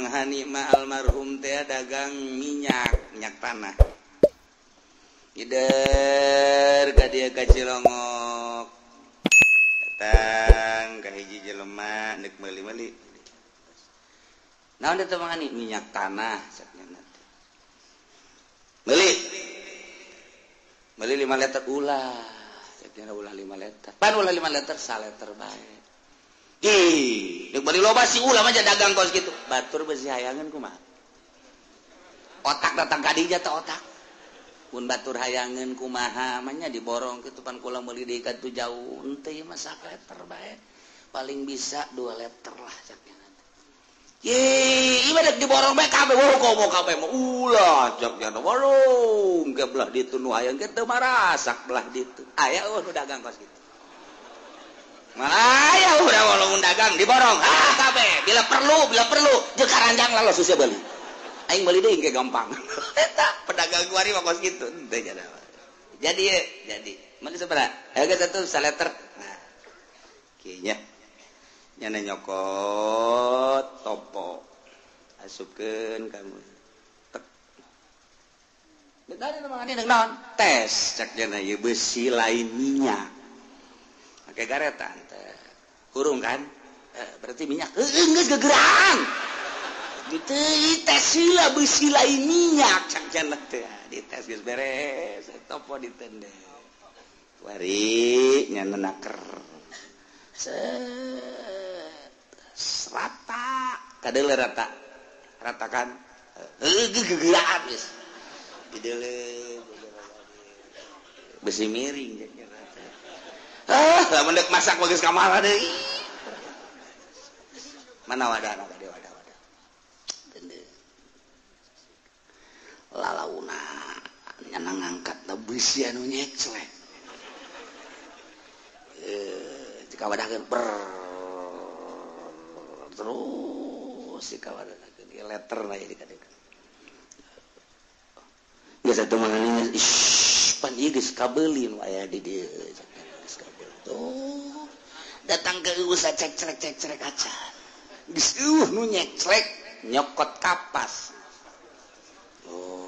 Mang Hani mah almarhum teh dagang minyak, minyak tanah. Gider ka dieu ka Cilongok. Datang ka hiji jelema deuk meuli-meuli. Naon eta Mang Hani? Minyak tanah cenah. Meuli. Meuli 5 liter ulah. Cenah ulah 5 liter. Pan ulah 5 liter saliter bae. Ih, deuk bari loba si ulah mah dagang kos kitu. Batur besi hayangan kumaha? Otak datang ka dinya teh otak. Mun batur hayangan kumaha mah nya diborong kitu pan kula meuli deui ka tu jauh. Henteu ieu mah saliter bae. Paling bisa 2 liter lah caknya. Ye, ieu mah deuk diborong bae kabeh woh komo kabeh mah ulah caknya warung ke belah ditu nu hayang ge teu marasak belah ditu. Aya eueuh nu dagang kos kitu. Malah udah walaupun dagang diborong ah kabeh bila perlu jeung karanjang lalu susah beli aing beli deui ge gampang eta pedagang kuari mah kos kitu teu jadi jadi meuli sabaraha harga satu saleter nah kieu nya nyana nyokot topo asupkeun kamu tek benar mah ini naon tes cek nya ieu besi lain minyak pakai garetan teh hurung kan berarti minyak geus gegeraan gitu tes heula beusi lain minyak cak cenah teh dites geus beres topo ditende wari nya naker rata kadeule rata rata kan gegeraan geus dideule besi miring ah lamun deuk masak bagus kamar deui mana wadana tadi wadah wadah lalauna nyana ngangkat na beusi anu nyeclek jika wadahkeun terus dikawadahkeun ieu letter lah ieu dikadekeun geus atuh mangani ish pan ieu geus kabeuli nu aya di dieu. Tuh datang ke usaha cek-cek cek-cek aja geus eueuh nu nyeclek nyokot kapas oh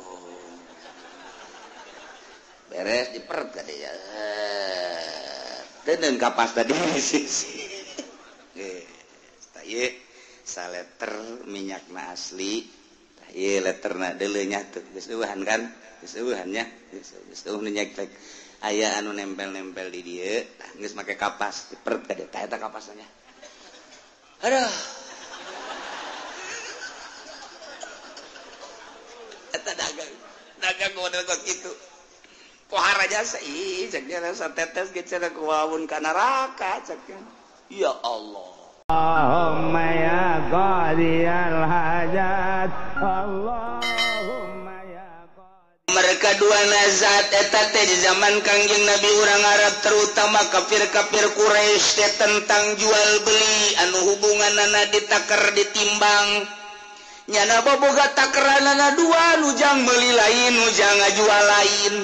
beres diperet ka dieu teuneun kapas tadi sisi geus tah ieu saleter minyakna asli tah ieu leterna deuleu nya teu geus eueuhan kan geus eueuhan nya geus eueuh nu nyeclek aya anu nempel-nempel di dieu geus make kapas diperet ka dieu tah eta kapasna. Aduh. Eta dagang. Dagang model kos kitu. Pohara jasa ih cek nya satetes ge cenah kuawun ka neraka cek nya. Ya Allah. Allahumma ya qadiyal hajat. Allahumma ya mereka dua nazat eta teh di zaman Kangjeng Nabi urang Arab terutama kafir-kafir Quraisy teh tentang jual beli anu hubunganana ditakar ditimbang nyana boboga takaranana dua nu jang meuli lain nu jang ngajual lain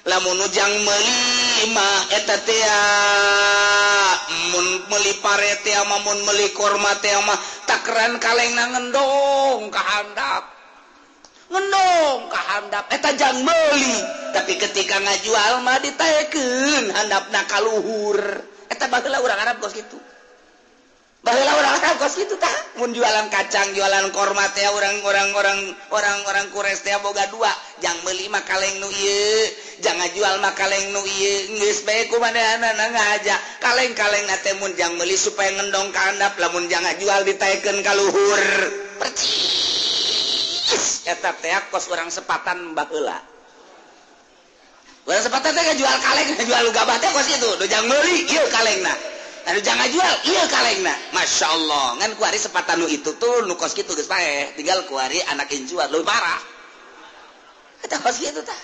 lamun nu jang meuli mah eta teh mun meuli pare teh mah mun meuli korma teh mah takaran kalengna ngendong ka handap ngendong ka handap eta jang meuli tapi ketika ngajual mah ditaekeun handapna ka luhur eta baheula urang Arab kos kitu baheula urang Arab kos kitu tah mun jualan kacang jualan korma teh orang-orang Quraisy teh boga dua jang meuli mah kaleng nu ieu jang ngajual mah kaleng nu ieu geus bae kumanehanana ngahaja kaleng-kalengna teh mun jang meuli supaya ngendong ka handap lamun jang ngajual ditaekeun ka luhur percis eta teh kos urang sepatan baheula. Urang sepatan teh ngajual kaleng, ngajual gabah teh kos kitu. Nu jang meuli ieu kalengna. Anu jang ngajual ieu kalengna. Masya Allah, ngan kuari sepatan nu itu tuh nu kos kitu geus paeh, tinggal kuari anak incuan leuwih parah. Eta kos kitu tah.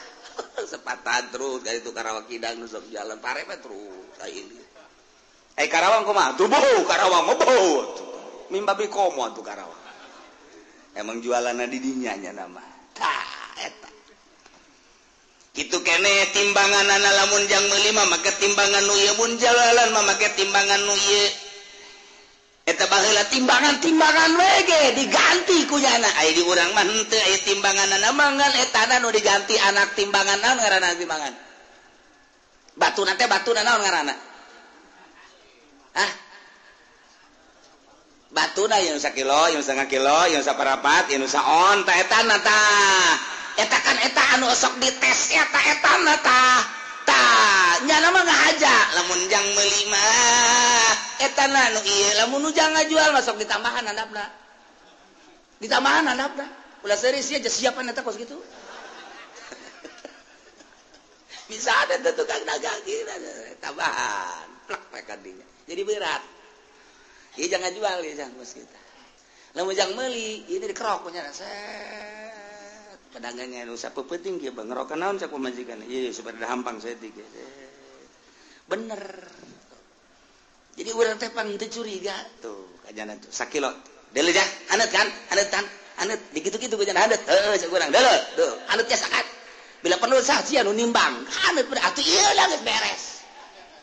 Sepatan terus dari itu Karawang kidang nu sok jalan pare mah terus aya. Eh Karawang kumaha? Tuh bau Karawang mah bau. Mimba bi komo atuh Karawang. Emang jualanna di dinya nya nama. Tah eta. Kitu keneh timbanganana lamun jang meuli mah make timbangan nu ieu mun jalalan mah make timbangan nu ieu. Eta baheula timbangan-timbangan we ge diganti ku nyana. Aya di urang mah henteu aya timbanganna mah ngan etana nu diganti anak timbangan naon ngaranna timbangan. Batuna teh batuna naon ngaranna? Ah. Batuna yang sakilo, yang setengah kilo, yang saparapat, yang saon, ta etana tah. Eta kan eta anu sok dites eta etana tah. Tah, nyana mah ngahaja lamun jang meuli mah eta na nu ieu lamun nu jang ngajual masuk ditambahan handapna. Ditambahan handapna. Ulah seuri sia geus siapan eta kos kitu. Bisa ada tuh tukang dagang gitu tambahan plek mereka dinya. Jadi berat. Ieu jangan jual ieu jangan kos kita. Lamun jang meuli ieu dikerok nya set. Pedagangnya nu sapeupeting kieu bang ngerokan naon cak pamajikan. Ieu supaya hampang saeutik. Bener. Jadi urang teh pan teu curiga tuh kajana tuh sakilo. Deuleu jah, haneut kan? Haneut kan? Haneut dikitu-kitu kajana haneut. Heueuh cak urang deuleu. Tuh, haneutnya sakat. Bila perlu sah sia nu nimbang. Haneut atuh ieu lah geus beres.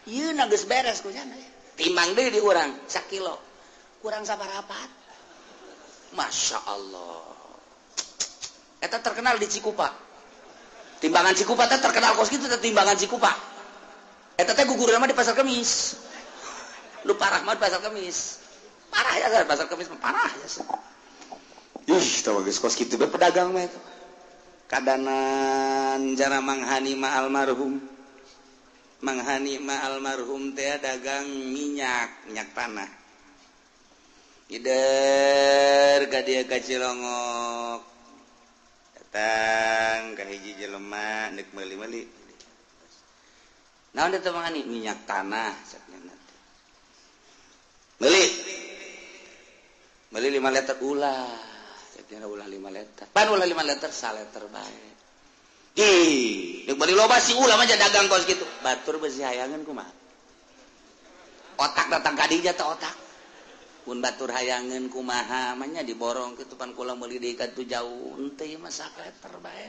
Ieu na geus beres kujana. Timbang deui di urang sakilo. Kurang saparapat. Masya Allah. Eta terkenal di Cikupa. Timbangan Cikupa teh terkenal kos kitu teh timbangan Cikupa. Eta teh gugurna mah di Pasar Kemis. Lu parah mah di Pasar Kemis. Parah ya Pasar Kemis mah parah ya. Ih, tah geus kos kitu be pedagang mah eta. Kadanan jara Mang Hani ma almarhum. Mang Hani ma almarhum teh dagang minyak, minyak tanah. Gider ka dieu ka Cilongok. Datang ka hiji jelema deuk meuli-meuli. Naon eta Mang Hani? Minyak tanah cenah teh. Meuli. Meuli 5 liter ulah. Cenah ulah 5 liter. Pan ulah 5 liter saliter bae. Ih, deuk bari loba si ulah mah dagang kos kitu. Batur beusi hayangeun kumaha? Otak datang ka dinya teh otak. Mun batur hayangeun kumaha mah nya diborong kitu pan kula meuli deui ka tu jauh henteu ieu mah saliter bae.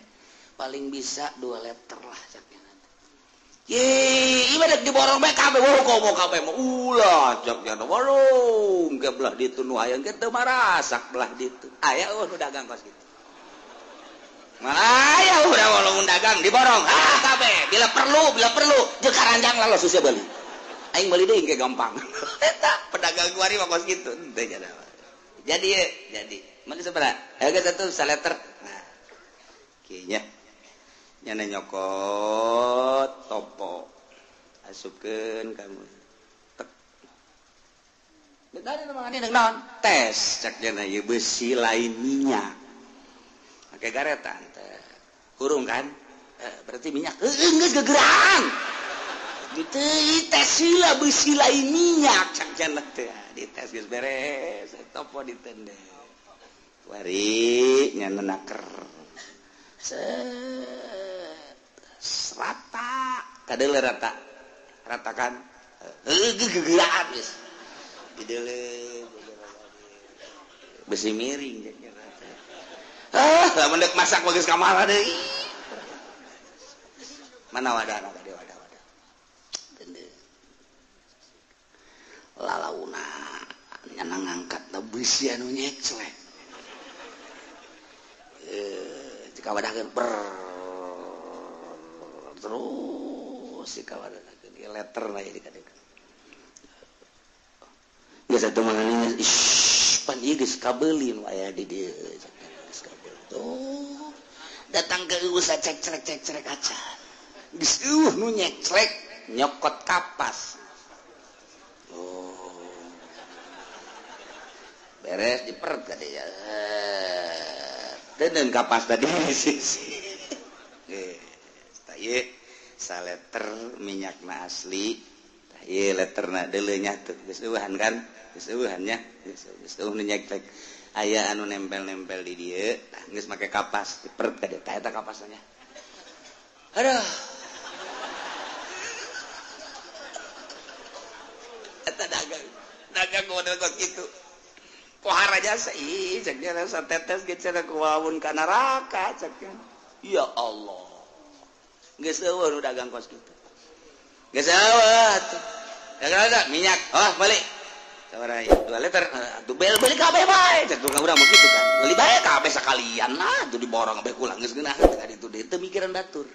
Paling bisa 2 liter lah caknya. Ye, ieu mah deuk diborong bae kabeh wah komo kabeh mah ulah caknya warung ke belah ditu nu hayang ge teu marasak belah ditu. Aya eueuh nu dagang kos kitu. Malah aya urang walaupun dagang diborong ah kabeh bila perlu jeung karanjang lalu susah beuli. Aing meuli deui ge gampang. Eta pedagang kuari mah kos kitu henteu jadi. Jadi jadi meuli sabaraha? Harga 1 saliter. Nah. Kieu nya. Nyana nyokot topo. Asupkeun kamu. Tek. Benar mah ini naon? Tes cek nya ieu besi lain minyak. Make garetan teh. Hurung kan? Berarti minyak. Heueuh geus gegeraan. Gitu tes heula besi lain minyak cak cenah teh. Dites geus beres, topo ditende. Wari nyana naker. Set rata, kadeuleu rata. Rata kan? Heueuh gegeraan geus. Dideuleu besi miring cak cenah teh. Ah, lamun deuk masak mah geus ka mana deui. Mana wadana tadi wadah. Lalauna nyana ngangkat na besi anu nyeclek. Jika wadahkeun ber terus dikawadahkeun ieu letter na ieu dikadekeun. Geus atuh mangani ish pan ieu geus kabeuli nu aya di dieu geus kabeuli. Tuh datang ke usaha cek-cek acan. Geus eueuh nu nyeclek nyokot kapas. Beres diperet tadi ya. Deun kapas tadi sisi. Geus tah ieu saleter minyakna asli. Tah ieu letterna deuleu nya teu geus eueuhan kan? Geus eueuhan nya. Geus eueuh nu nyeklek. Aya anu nempel-nempel di dieu, tah geus make kapas diperet tadi. Tah eta kapasna nya. Aduh. Eta dagang. Dagang model kos kitu. Pohara jasa ih cek dia tetes ge cenah kuawun ka neraka cek. Ya Allah. Geus eueuh nu dagang kos kitu. Geus eueuh atuh. Dagang minyak. Oh, balik. Sabaraha 2 liter atuh bel beli kabeh bae cek tukang urang mah kitu kan. Beli bae kabeh sakalian lah atuh diborong kabeh kulang geus geunah ka ditu deui teu mikiran batur.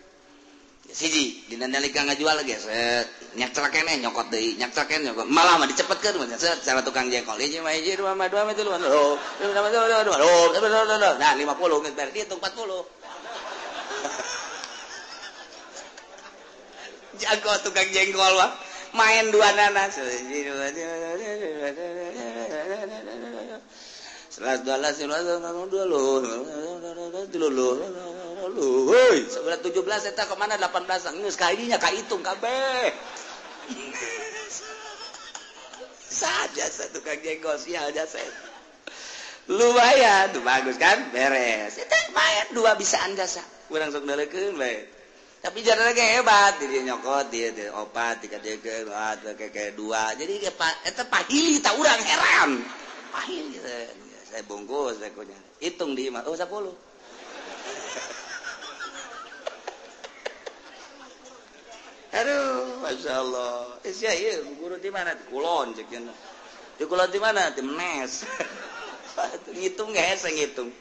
Siji dina nalika ngajual ge set nyakclak keneh nyokot deui nyakclak keneh nyokot malah mah dicepetkeun mah set cara tukang jengkol hiji mah hiji dua mah dua mah tilu lo dua mah dua dua lo nah 50 geus beres dihitung 40 jago tukang jengkol mah main dua nanas hiji dua sebelas dua belas dua lo woi, sebelas 17 eta kemana 18 geus ka dinya kahitung kabeh. Saja tukang jengkol sial jasa. Lumayan tuh bagus kan? Beres. Eta lumayan dua bisaan jasa. Urang sok daleukeun bae. Tapi jarana ge hebat, dia nyokot dia opat tiga dia ke dua. Jadi eta pahili ta urang heran. Pahili saya bungkus saya kunya. Hitung di imah oh 10. Aduh, Masya Allah. Sia ieu guru di mana? Di Kulon cek cenah. Di Kulon di mana? Di Menes. Ngitung hese ngitung.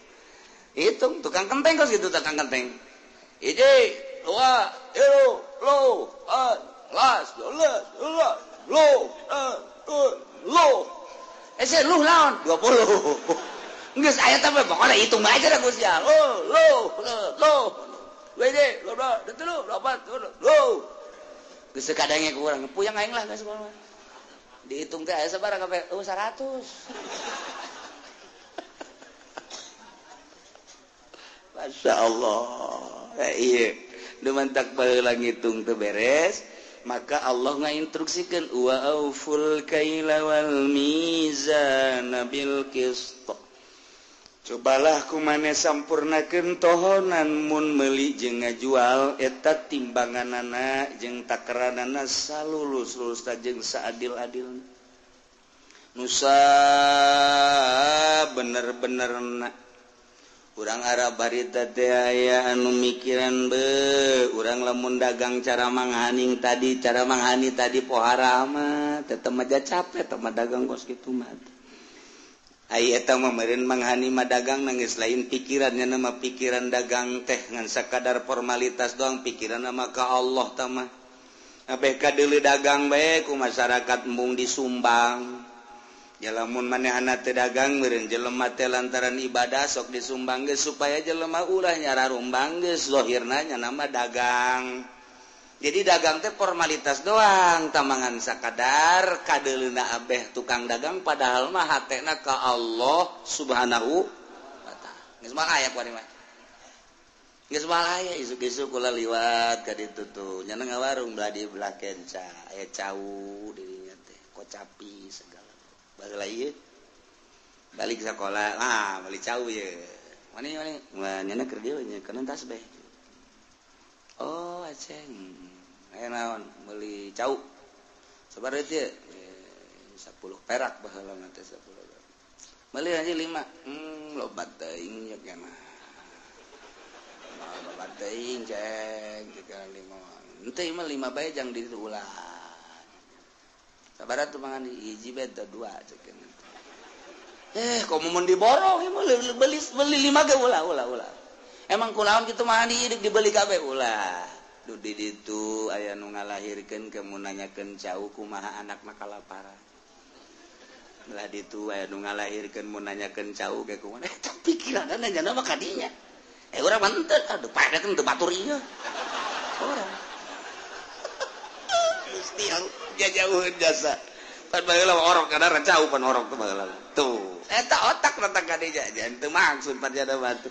Hitung tukang kenteng kos gitu tukang kenteng. Hiji, dua, tilu, lo, empat, las, dua, dua, lo, lo. Sia lu lawan 20. Geus aya teh pokona hitung bae cenah ku sia. Lo, lo, lo. Wede, lo, lo, tilu, opat, lo. Geus kadangnya kurang, puyang aing lah geus mah. Dihitung teh aya sabaraha kabeh? Oh 100. Masya Allah. Iya, nu mantak baheula ngitung teu beres, maka Allah ngainstruksikeun wa auful kaila wal mizana bil qist. Cobalah kumane sampurnakeun tohonan mun meuli jeung ngajual eta timbanganana jeung takaranana salulus-lulus jeung saadil-adilna. Nusa bener-benerna. Urang Arab barita teh aya anu mikiran be, urang lamun dagang cara manghaning tadi, cara manghani tadi pohara mah tetep aja capek teh mah dagang kos kitu mah. Ai eta mah meureun manghani mah dagang nangis lain pikirannya nama pikiran dagang teh ngan sakadar formalitas doang pikiranna mah ka Allah tah mah. Abeh kadeuleu dagang bae ku masyarakat embung disumbang. Ya lamun manehna teu dagang meureun jelema teh lantaran ibadah sok disumbang geus supaya jelema ulah nyararumbang geus zahirna nya nama dagang. Jadi dagang teh formalitas doang, tamangan sakadar kadeuleuna abeh tukang dagang padahal mah hatena ka Allah Subhanahu wa taala. Geus mah aya kuari mah. Geus mah aya isuk-isuk kula liwat ka ditu tuh. Nya ngawarung belah di belah kenca, aya cau dirinya teh, kocapi segala. Baheula ieu balik sakola, ah balik cau ye. Mani mani, nya keur dieu nya kana tasbih. Oh, aceng. Aya naon meuli cau. Sabaraha ieu? 10 perak baheula mah teh 10. Meuli aja 5. Loba teuing nya mah. Loba teuing ceng jika 5. Henteu mah 5 bae jang di ditu ulah. Sabaraha tuh mangan hiji bae teh 2 cek. Kok mun diborong ieu mah beli 5 ge ulah ulah ulah. Emang kulaon kitu mah dibeli kabeh ulah. Duh di ditu aya nu ngalahirkeun ke mun nanyakeun cau kumaha anakna kalaparan. Lah ditu aya nu ngalahirkeun mun nanyakeun cau ge kumaha. Eta pikiranna nya mah kadinya. Urang mah henteu aduh paeh teh teu batur ieu. Urang. Gusti jajauheun jasa. Pan baheula orok kana cau pan orok teh baheula. Tuh, eta otak tentang kadinya. Jangan teu maksud pan jada batu.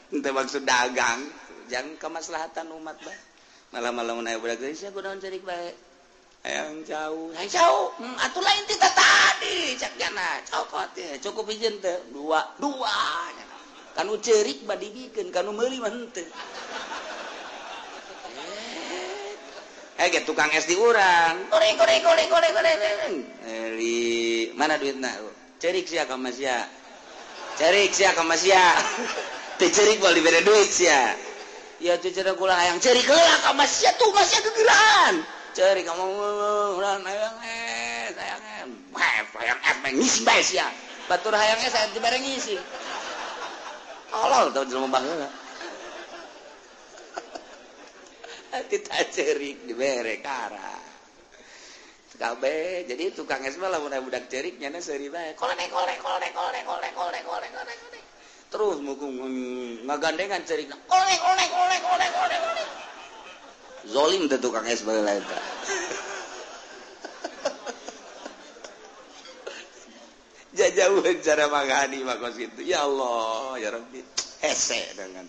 Teu maksud dagang, jangan kemaslahatan umat bae. Malah-malah mun aya budak geus kunaon cerik bae. Hayang jauh, hayang jauh. Atuh lain ti tadi cak jana, cokot ye, cukup izin teh dua, dua. Kanu cerik mah dibikeun, kanu meuli mah henteu. Ge tukang es di urang. Goreng goreng goreng goreng goreng. Li mana duitna? Cerik sia ka sia. Cerik sia ka sia. Teu cerik moal dibere duit sia. Ya teu cerik kula hayang cerik heula ka sia tuh masih gegeran. Cerik kamu urang hayang es, hayang es. Hayang es mah ngising bae sia. Batur hayang es aya dibere ngising. Tolol tau jelema baheula. Tita cerik dibere kara. Kabeh jadi tukang es mah lamun aya budak cerik nyana seuri bae. Kolek kolek kolek kolek kolek kolek kolek kolek. Terus mugung ngagandengan cerikna. Kolek kolek kolek kolek kolek kolek. Zolim teh tukang es baheula eta. Jajauhan cara manghani mah kos kitu. Ya Allah, ya Rabbi. Hese dengan.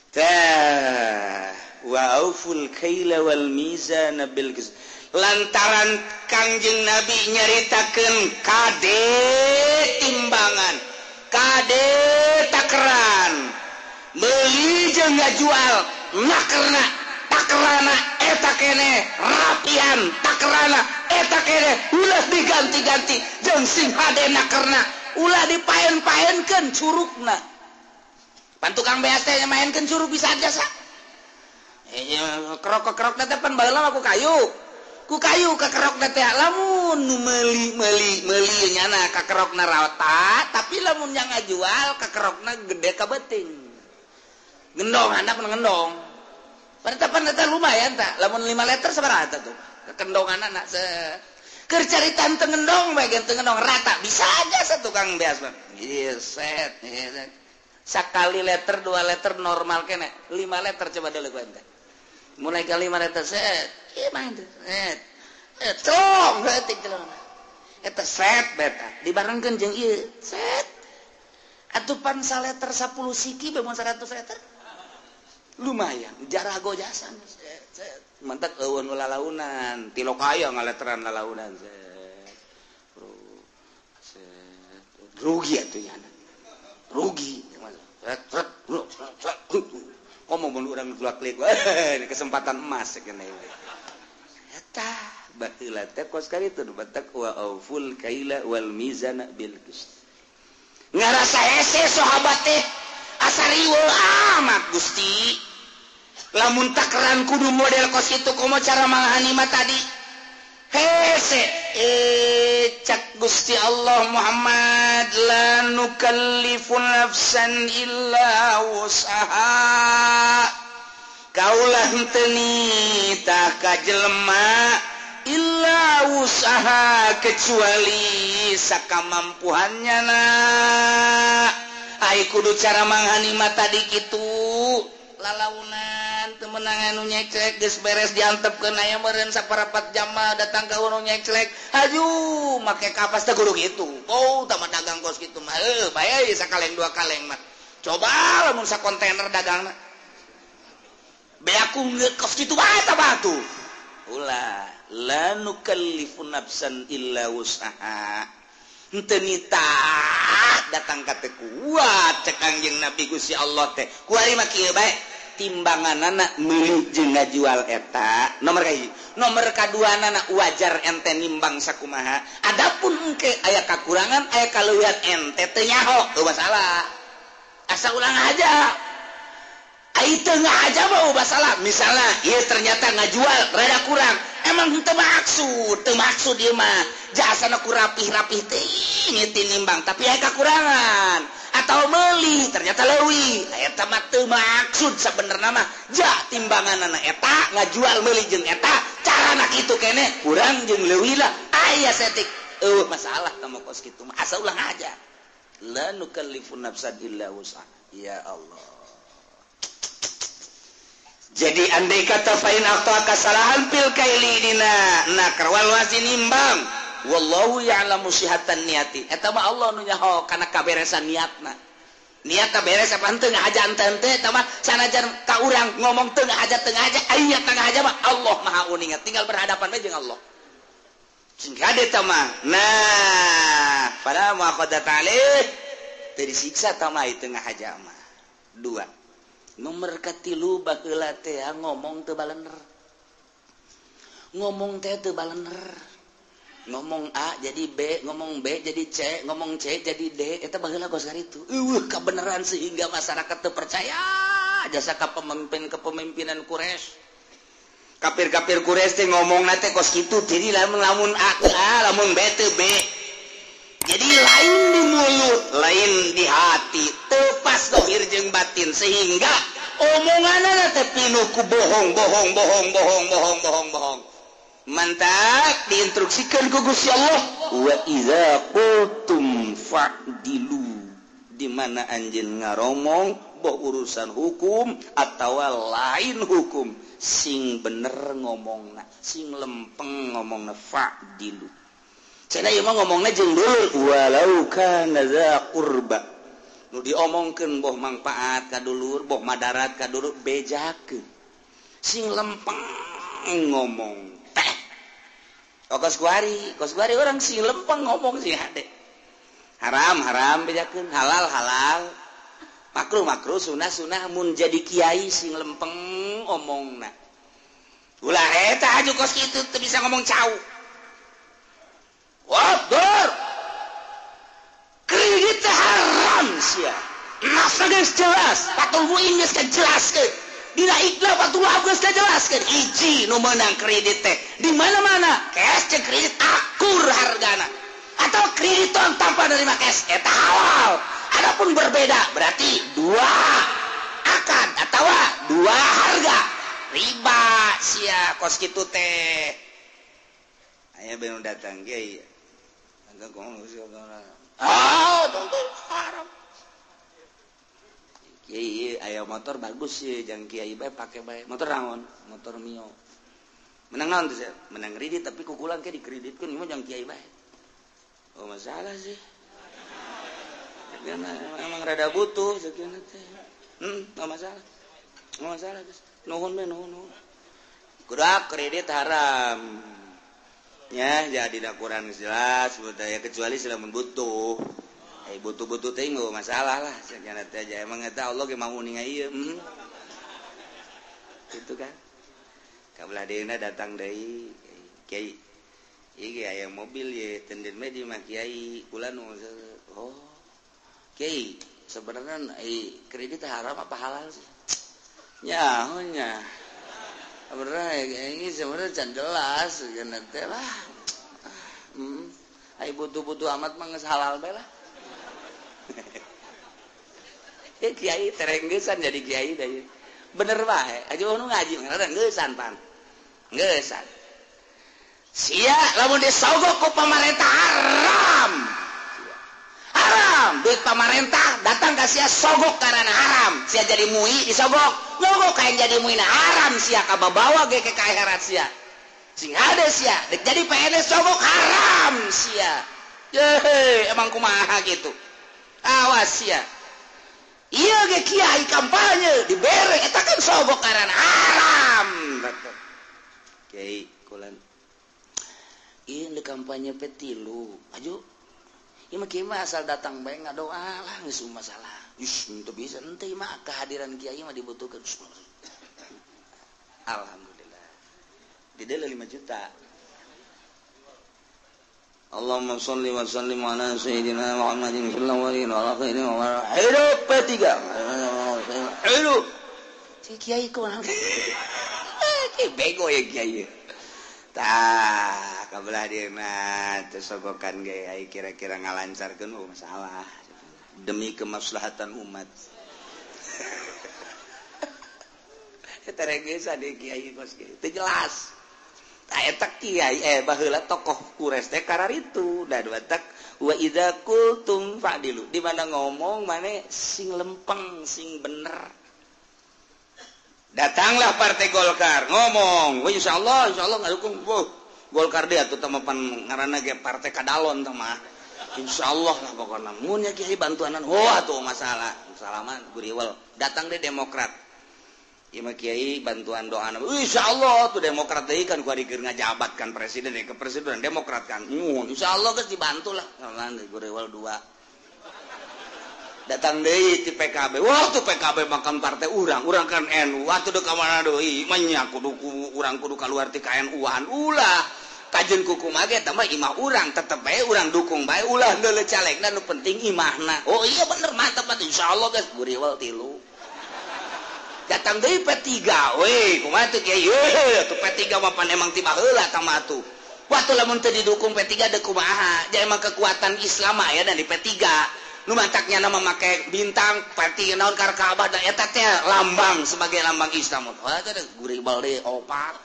Tah, wa auful kaila wal mizana bil qist. Lantaran Kangjeng Nabi nyaritakeun kade timbangan, kade takeran, meuli jeung ngajual, nakerna, takerana eta keneh, rapian takerana eta keneh, ulah diganti-ganti jeung sing hade nakerna, ulah dipaen-paenkeun curugna. Pan tukang beas teh maenkeun curug bisa jasa. Kerok-kerok teh pan baheula mah ku kayu. Ku kayu kakerokna teh lamun nu meuli meuli nyana kakerokna rata, tapi lamun yang ngajual kakerokna gede ka beuting. Gendong handap ngendong. Pan eta lumayan ta, lamun 5 liter sabaraha eta tuh. Kekendonganna se keur caritan teu ngendong bae teu ngendong rata bisa aja satukang beas mah. Ieu set, sakali liter 2 liter normal kene, 5 liter coba deuleu ku ente. Mulai ke 5 liter set, ieu mah set. Cong heutik jelema. Eta set beta dibarengkeun jeung ieu set. Atuh pan saliter 10 siki bae mun 100 liter. Lumayan jarago jasan set, set. Mantak eueun nu lalaunan, tilokaya ngaleteran lalaunan set. Bro. Set. Rugi atuh nyana. Rugi. Set, set, set. Komo mun urang dua klik. Ini kesempatan emas kena ieu. Eta baheula teh kos kali itu batak wa auful kaila wal mizana bil qist. Ngarasa hese sahabat teh asa riweuh amat Gusti. Lamun takeran kudu model kos kitu komo cara manghani mah tadi. Hese cak Gusti Allah Muhammad la nukallifu nafsan illa wus'aha. Kaulah henteu nitah ka jelema illa wus'aha kecuali sakamampuhannya na. Ai kudu cara manghani mah tadi kitu. Lalaunan teu meunang anu nyeclek geus beres diantepkeun aya meureun saparapat jam mah datang ka nu nyeclek. Haju make kapas teh kudu kitu. Oh, tah mah dagang kos kitu mah heuh bae sakaleng dua kaleng mah. Coba lamun sakontainer dagangna. Beaku kos kitu bae tah batu. Ulah la nukallifu nafsan illa wus'aha. Henteu nitah datang ka teh kuat cek Kangjeng Nabi Gusti Allah teh. Kuari mah kieu bae. Timbanganana meuli jeung ngajual eta nomor kahiji, nomor kaduanana wajar ente nimbang sakumaha. Adapun engke aya kakurangan aya kaleuwihan ente teu nyaho teu masalah, asa ulang aja. Ai teu ngahaja mah masalah. Misalnya ieu ternyata ngajual rada kurang, emang teu maksud, teu maksud ieu mah jasana ku rapih-rapih teuing tinimbang tapi aya kakurangan. Atau meuli ternyata leuwih eta mah teu maksud sabenerna mah ja timbanganana eta ngajual meuli jeung eta carana kitu keneh kurang jeung leuwih lah aya setik eueuh masalah tah kos kitu mah asa ulah aja. La nukallifu nafsan illa wus'aha. Ya Allah. Jadi andai kata fa in akhta kasalahan fil kaili dina nakar wal wasin nimbang wallahu ya'lamu sihatan niati. Eta mah Allah nu nyaho kana kaberesan niatna. Niatna beres apa henteu ngahaja henteu eta mah sanajan ka urang ngomong teu ngahaja aya teu ngahaja mah Allah Maha Uninga, tinggal berhadapan we jeung Allah. Sing kade eta mah. Nah, fala mu'akhadata alaih teu disiksa ta mah teu ngahaja mah. Dua. Nomor katilu baheula teh ngomong teu balener. Ngomong teh teu balener. Ngomong A jadi B, ngomong B jadi C, ngomong C jadi D, eta baheula kos karitu. Eueuh kabeneran sehingga masyarakat teu percaya jasa ka pemimpin kepemimpinan Quraisy. Kafir-kafir Quraisy teh ngomongna teh kos kitu, jadi lamun lamun A teu A, lamun B teu B. Jadi lain di mulut, lain di hati, tepas dohir jeung batin sehingga omonganna teh pinuh ku bohong, bohong, bohong, bohong, bohong, bohong, bohong. Mantak diinstruksikan ku Gusti Allah, wa iza qultum fa'dilu. Di mana anjeun ngaromong boh urusan hukum atawa lain hukum, sing bener ngomongna, sing lempeng ngomongna, fa'dilu. Cenah ieu mah ngomongna jeung dulur, walau kana za qurba. Nu diomongkeun boh mangpaat ka dulur, boh madarat ka dulur, bejakeun. Sing lempeng ngomong teh. Oh, kos kuari orang sing lempeng ngomong sing hade. Haram haram bejakeun, halal halal. Makruh makruh, sunah sunah, mun jadi kiai sing lempeng omongna. Ulah eta aju kos kitu teu bisa ngomong cau. Wah, dor. Kredit haram sia. Nafsu geus jelas, Fathul Muin geus kajelaskeun. Dina Iqlal Fathul Wahab geus kajelaskeun. Hiji nu meunang kredit teh. Di mana-mana cash jeung kredit akur hargana. Atau krediton tanpa nerima cash eta halal. Adapun berbeda berarti dua akad atau dua harga. Riba sia kos kitu teh. Aya benu datang ge. Ah, tonton haram. Kiai aya motor bagus sih, jangan kiai bae pake bae. Motor naon? Motor Mio. Menang naon teh? Menang kredit tapi kukulan ke dikreditkeun ieu mah jangan kiai bae. Oh, masalah sih. Emang rada butuh sekian teh. Enggak masalah. Enggak masalah, guys. Nuhun we, nuhun, nuhun. Kudu kredit haram. Ya, jadi dah kurang jelas budaya kecuali selamun butuh. Butuh-butuh teh enggak masalah lah. Sekian teh aja emang eta Allah ge mau uninga ieu. Itu kan. Kabelah deuna datang deui kiai. Ieu aya mobil ye tenden mah di mah kiai kula nu oh. Kiai, sebenarnya kredit haram apa halal sih? Nya, nya. Sebenarnya ini sebenarnya can jelas sekian teh lah. Ai butuh-butuh amat mah geus halal bae lah. Ya kiai terenggesan jadi kiai da ieu. Bener bae, aja nu ngaji ngeusan pan. Ngeusan. Sia lamun disogok ku pamarentah haram. Haram, duit pamarentah datang ka sia sogok karena haram. Sia jadi mui disogok. Nyogok kain jadi mui na haram sia kababawa ge ke akhirat sia. Sing hade sia, dek jadi PNS sogok haram sia. Yehe, emang kumaha gitu. Awas sia. Iya ge kiai kampanye dibere eta kan sogok karena haram. Kiai kulan. Ieu di kampanye P3. Aju. Ieu mah kiai mah asal datang bae ngadoa lah geus masalah. Ih, teu bisa henteu mah kehadiran kiai mah dibutuhkeun. Alhamdulillah. Di 5 juta. Allahumma sholli wa sallim ala sayyidina Muhammadin fil awwalin wal akhirin wa hidup P3. Hidup. Si kiai kumaha? Ki bego ya kiai. Tah, kabelah dieuna teu sogokan ge ai kira-kira ngalancarkeun oh masalah demi kemaslahatan umat. Eta regesan di kiai kos kiai teu jelas. Eta kiai baheula tokoh Quraisy teh kararitu da batak wa idza qultum fa'dilu. Di mana ngomong mane sing lempeng sing bener. Datanglah partai Golkar ngomong, wah insyaallah ngadukung. Wah, Golkar dia tuh teh pan ngaranna ge partai kadalon teh mah. Insyaallah lah pokona mun nya kiai bantuanan. Wah tuh masalah. Salaman guriwel. Datang deh Demokrat. Ieu mah kiai bantuan doana. Insyaallah tuh Demokrat deui kan ku ari keur ngajabat kan presiden ke presiden Demokrat kan. Insyaallah geus dibantu lah. Salaman guriwel 2. Datang deui ti PKB. Wah tuh PKB makan partai urang, urang kan NU. Wah tuh ka mana deui? Manya kudu urang kudu kaluar ti KNU-an. Ulah. Kajeun kuku mah ge eta mah imah urang, tetep bae urang dukung bae ulah neuleuh calegna nu penting imahna. Oh iya bener mantap atuh insyaallah geus guriwel 3. Datang deui P3 we, kumaha tuh kiai? Ye, tuh P3 mah pan emang ti baheula tah mah atuh. Waktu lamun teu didukung P3 deuk kumaha? Ja emang kekuatan Islam aya dan di P3. Nu mataknya nama make bintang P3 naon kar Ka'bah da eta teh lambang sebagai lambang Islam. Wah teh gurih balde opat.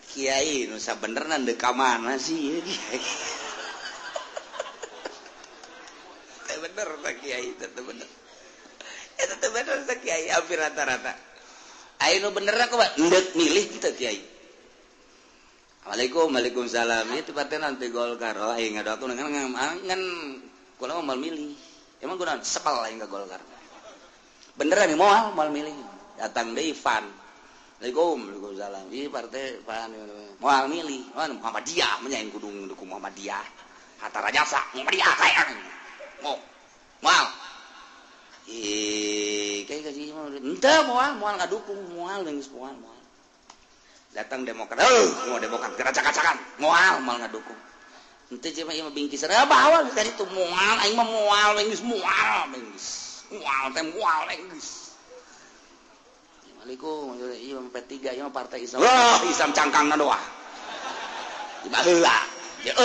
Kiai nu sabenerna deuk ka mana sih ieu kiai? Teh bener teh kiai teh bener. Eta teh bener teh kiai hampir rata-rata. Aya nu benerna kumaha? Endek milih teh kiai. Assalamualaikum, waalaikumsalam. Itu partai nanti Golkar. Oh, aing ngadoakeun ngan kula mah moal milih. Emang kunaon sepal aing ka Golkar. Beneran nih moal milih. Datang deui Van. Assalamualaikum, waalaikumsalam. Ieu partai Van moal milih. Oh, Muhammadiyah mah nya aing kudu dukung Muhammadiyah. Hatta Rajasa Muhammadiyah kayak. Mau. Moal. Ih, kayak gaji mah henteu moal ngadukung, moal geus moal. Datang Demokrat, mau Demokrat geracak-gacakan, moal mal ngadukung. Henteu cuma ieu mah bingkis, bawa tadi itu moal, aing mah moal geus moal geus. Moal teh moal geus. Assalamualaikum, ieu mah P3, ieu mah partai Islam. Wah, Islam cangkangna doa. Di baheula. Ya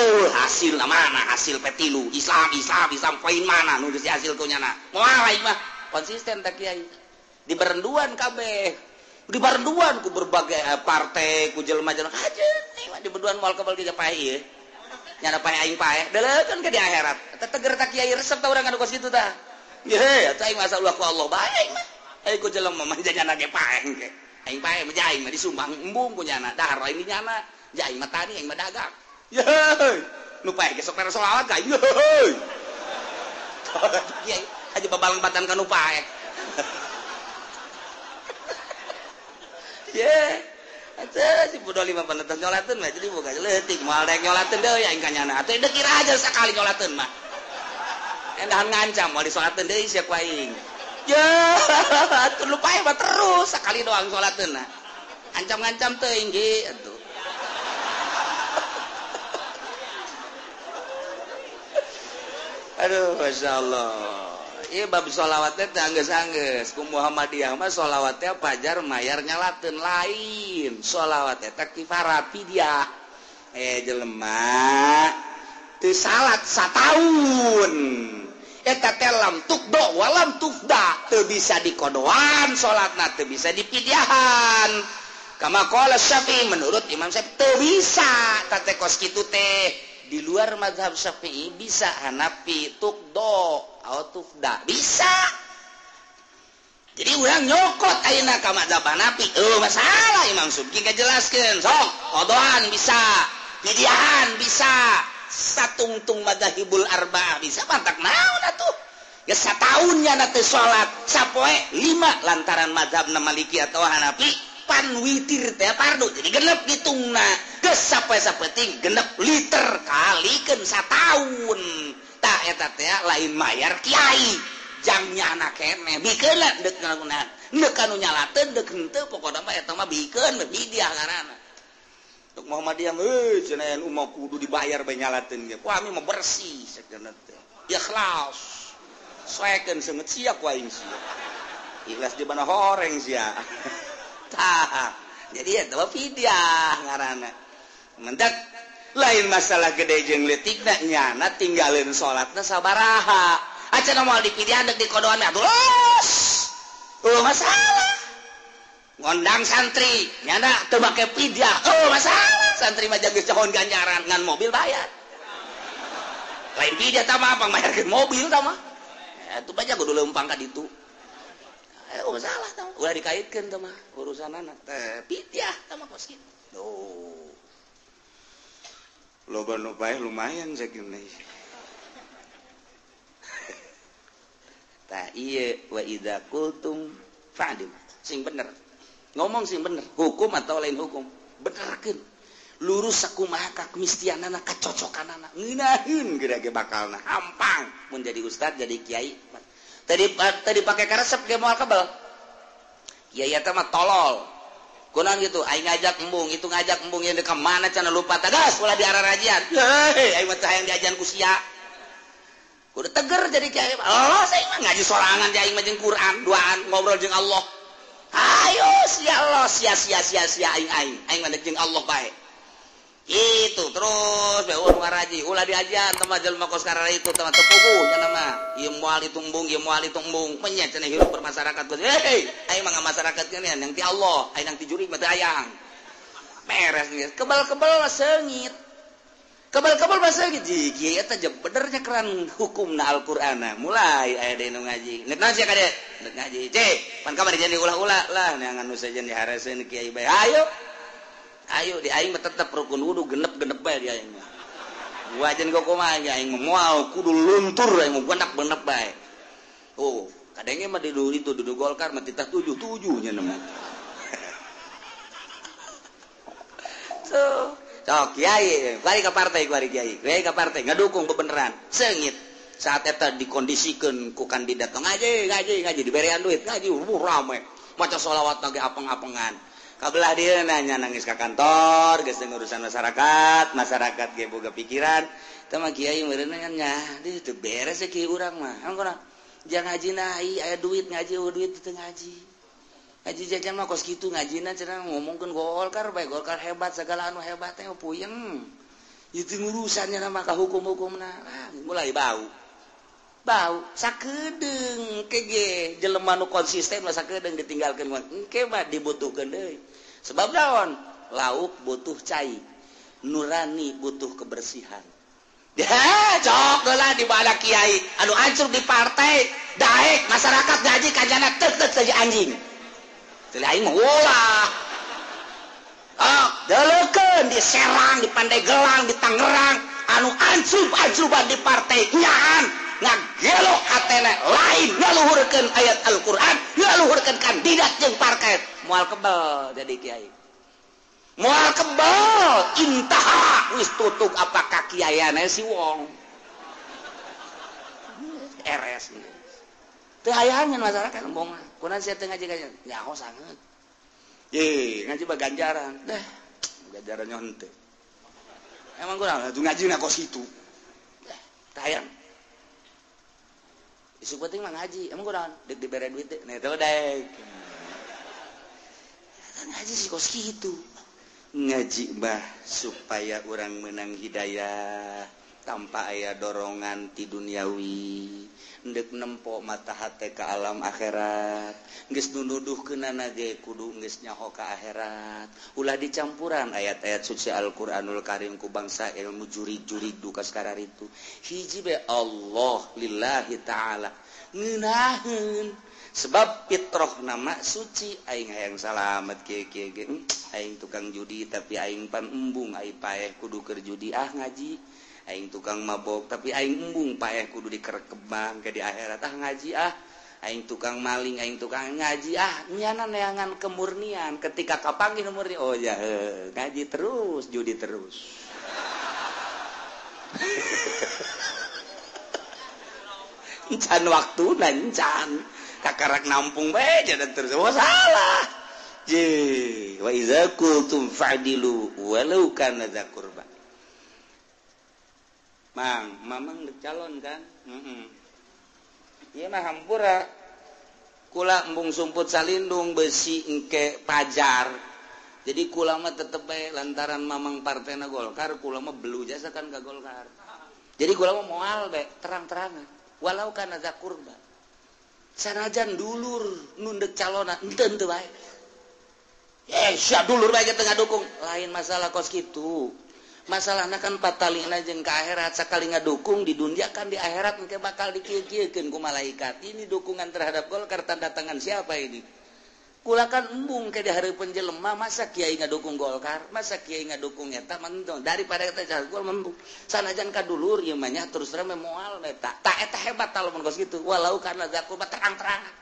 hasil mana hasil P3 Islam Islam Islam poin mana nu geus hasil ku nyana. Moal aing mah konsisten teh kiai. Di berenduan kabeh. Di barenduan ku berbagai partai ku jelema-jelema aja mah di berduan moal kebal ge paeh ieu nyana paeh aing paeh deuleukeun ke di akhirat eta teger ta kiai resep ta urang anu kos kitu tah ye atuh aing masa ulah ku Allah bae aing mah aing ku jelema mah nyana ge paeh ge aing paeh mah aing mah disumbang embung ku nyana dahar aing di nyana ja aing mah tani aing mah dagang ye nu paeh ge sok mere selawat ka ye kiai aja babalempatan ka nu paeh. Ye, atuh si bodoh lima penetes nyolateun mah jadi boga leutik moal rek nyolateun deui aing ka nyana. Atuh deuk kira aja sakali nyolateun mah. Endahan ngancam moal disolateun deui sia ku aing. Ye, atuh lupa mah terus sakali doang solateun nah. Ancam-ngancam teuing ge atuh. Aduh, masyaallah. Iya bab sholawatnya teh anggeus-anggeus ku Muhammadiyah mah sholawatnya pajar mayar nyalateun lain sholawatnya teh kifarat fidyah jelema teu salat sataun eta teh lam tukdo walam tufda teu bisa dikodoan salatna teu bisa dipidyahan kama qala Syafi'i menurut Imam Syafi'i teu bisa teh kos kitu teh di luar mazhab Syafi'i bisa Hanafi tukdo atufda bisa. Jadi urang nyokot ayeuna ka mazhab Hanafi masalah Imam Subki ngajelaskeun sok kodoan bisa pidyahan bisa satungtung madzhabul arba'ah bisa mantak naon atuh geus sataun nya teu salat sapoe 5 lantaran mazhabna Maliki atau Hanafi pan witir teh fardu jadi genep hitungna geus sapoe sapeting genep liter kalikeun sataun. Tah eta teh lain mayar kiai jang nyana keneh bikeun deuk ngalakunan deuk kanu nyalateun deuk henteu pokona mah eta mah bikeun bidiah ngaranna. Tuk Muhammadiyah euy cenah nu mah kudu dibayar bae nyalateun ge. Wah, ami mah bersih sakeuna teh. Ikhlas. Soekeun seungeut sia ku aing sia. Ikhlas di mana horeng sia. Tah, jadi eta mah fidyah ngaranna. Mendak lain masalah gede jeung leutikna nyana tinggalin salatna sabaraha. Acan moal dipidyan deuk dikodoan atuh los. Oh masalah. Ngondang santri nyana teu make fidyah. Oh masalah. Santri mah geus cahon ganjaran ngan mobil bayar. Lain fidyah tah mah pangmayarkeun mobil tah mah. Atuh banyak kudu leumpang ka ditu. Oh masalah tah ulah dikaitkeun tah mah urusanana teh fidyah tah mah kos kitu. Tuh. Loba nu paeh lumayan sakieu. Tah ieu wa idza qultum fa'dil. Sing bener. Ngomong sing bener, hukum atau lain hukum, benerkeun. Lurus sakumaha kamistianana kacocokanana. Ngeunaheun geura ge bakalna hampang mun jadi ustad jadi kiai. Tadi pake karesep ge moal kebel. Kiai eta mah tolol. Kunaon gitu, aing ngajak embung, itu ngajak embung yang ka mana cenah lupa tagas ulah diararajian. Heuh, aing mah hayang diajan ku sia. Kudu teger jadi kiai. Allah saya mah ngaji sorangan di aing mah jeung Quran, duaan ngobrol jeung Allah. Ayo sia Allah sia sia sia sia aing aing. Aing mah jeung Allah bae. Itu terus bae nu ngaraji ulah diajar teh jelema kos karara itu teh teu puguh cenah mah. Ieu moal ditumbung, ieu moal ditumbung. Menya cenah hirup bermasyarakat. Hei, aing mah masyarakat geuning yang ti Allah, aing nang ti jurig mah teu hayang. Beres geus. Kebal-kebal seungit. Kebal-kebal mah seungit. Kieu eta benernya keran hukumna Al-Qur'ana. Mulai aya deui nu ngaji. Nek naon sia kade? Nek ngaji. Cek, pan kamari jadi ulah-ulah lah neangan nu sejen dihareseun kiai bae. Ayo. Ayo di aing mah tetep rukun wudu genep-genep bae di aing mah. Wajan kok kumaha aing mah moal kudu luntur aing mah genep-genep bae. Oh, kadenge mah di itu dudu Golkar mah titah 7-7 nya mah. Tuh, sok kiai, kuari ka partai kuari kiai. Kiai ka partai ngadukung bebeneran. Seungit. Saat eta dikondisikeun ku kandidat ngaji, ngaji, ngaji diberean duit, ngaji rame. Maca sholawat lagi apeng-apengan. Kabelah dia nanya nangis ke kantor, geus ngurusan masyarakat, masyarakat ge boga pikiran. Teh mah kiai meureun nya, deui teu beres ya kiai urang mah. Emang kunaon? Jangan ngaji na, aya duit ngaji, eueuh duit teu ngaji. Ngaji jajan mah kos kitu ngajina cenah ngomongkeun Golkar bae, Golkar hebat segala anu hebat teh puyeng. Itu ngurusannya mah ka hukum-hukumna. Ah, mulai bau. Bau sakedeung kege jelema nu konsisten mah sakedeung ditinggalkeun mah engke mah dibutuhkeun deui. Sebab naon? Lauk butuh cai, nurani butuh kebersihan. Ya, cok lah di bala kiai anu ancur di partai, daek masyarakat gaji kajana tek-tek saja anjing. Teu aing mah ulah. Ah, deleukeun di Serang, di Pandeglang, di Tangerang anu ancrub-ancruban di partai nyaan. Ngagelo hatena lain ngaluhurkeun ayat Al-Qur'an, ngaluhurkeun kandidat jeung partai. Moal kebel jadi kiai. Moal kebel intaha wis tutug apakah kiaiana si wong. RS. Teu hayangan masyarakat embong. Kunaon sia teu ngaji ganjaran? Nyaho sanget. Ye, ngaji mah ganjaran. Dah, ganjaran henteu. Emang kurang atuh ngajina kos kitu. Dah, teu hayang. Isuk penting mah ngaji, emang kurang dek dibere duit dek, nah itu dek. Ngaji sih kos kitu. Ngaji bah supaya orang menang hidayah tanpa aya dorongan ti duniawi, ndek nempo mata hate ka alam akhirat, geus nuduhkeunana ge kudu geus nyaho ka akhirat, ulah dicampuran ayat-ayat suci Al-Qur'anul Karim ku bangsa ilmu jurig-jurig duka sakararitu. Hiji be Allah lillahi ta'ala ngeunaheun sebab fitrah nama suci aing hayang salamet kieu kieu ge aing tukang judi tapi aing pan embung aing paeh kudu keur judi ah ngaji aing tukang mabok tapi aing embung paeh kudu dikerekebang ke di akhirat ah ngaji ah aing tukang maling aing tukang ngaji ah nyana neangan kemurnian ketika kapanggih murni oh ya ngaji terus judi terus. Encan waktu encan kakarak nampung bae jalan terus oh salah. Je wa iza qultum fa'dilu walau kana dza qurba. Mang, mamang calon kan? Ieu mah hampura. Kula embung sumput salindung besi engke pajar. Jadi kula mah tetep bae lantaran mamang partena Golkar, kula mah belu jasa kan ka Golkar. Jadi kula mah moal bae terang-terangan. Walau kana dza qurba. Sanajan dulur nundek calona henteu henteu bae. Sia dulur bae teu ngadukung. Lain masalah kos kitu. Masalahna kan patalina jeung ka akhirat sakali ngadukung di dunia kan di akhirat engke bakal dikieu-kieukeun ku malaikat. Ini dukungan terhadap Golkar tanda tangan siapa ini? Kula kan embung ke di hareupeun jelema masa kiai ngadukung Golkar, masa kiai ngadukung eta mendong daripada eta gol embung. Sanajan ka dulur ieu mah nya terus terang moal eta. Ta eta hebat lamun kos kitu. Walau kana zakuba terang-terangan.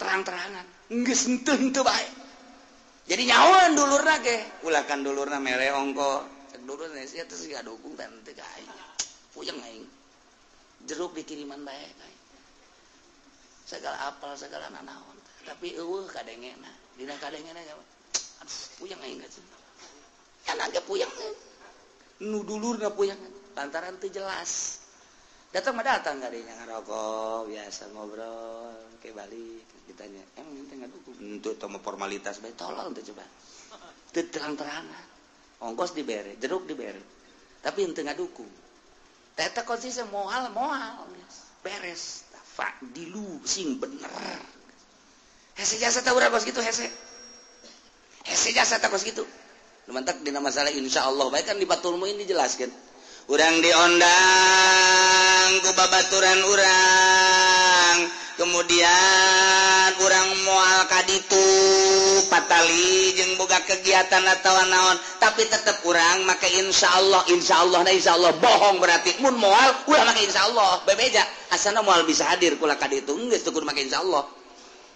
Terang-terangan. Geus henteu-henteu bae. Jadi nyahoan dulurna ge, ulah kan dulurna mere ongko. Dulur sia teh ngadukung teh teu ka aing. Puyeng aing. Jeruk dikiriman bae aing. Segala apal segala nanaon. Tapi eueuh kadengena. Dina kadengena aduh puyeng aing ka cenah. Kan ge puyeng. Nu dulurna puyeng lantaran teu jelas. Datang mah datang kadinya ngarokok biasa ngobrol ke balik ditanya, "Emang ente ngadukung?" Henteu teh mah formalitas bae tolol teh coba. Teu terang-terangan. Ongkos dibere, jeruk dibere. Tapi henteu ngadukung. Eta konsisten moal moal beres. Fa'dilu sing bener. Hese jasa ta urang kos kitu hese. Hese jasa ta kos kitu. Lumantak dina masalah insyaallah bae kan di Fathul Muin dijelaskeun. Urang diondang ku babaturan urang, kemudian urang moal ka ditu patali jeung boga kegiatan atawa naon, tapi tetep urang make insyaallah, insyaallah na insyaallah bohong berarti mun moal ulah make insyaallah bebeja asana moal bisa hadir kula ka ditu geus teu kudu make insyaallah.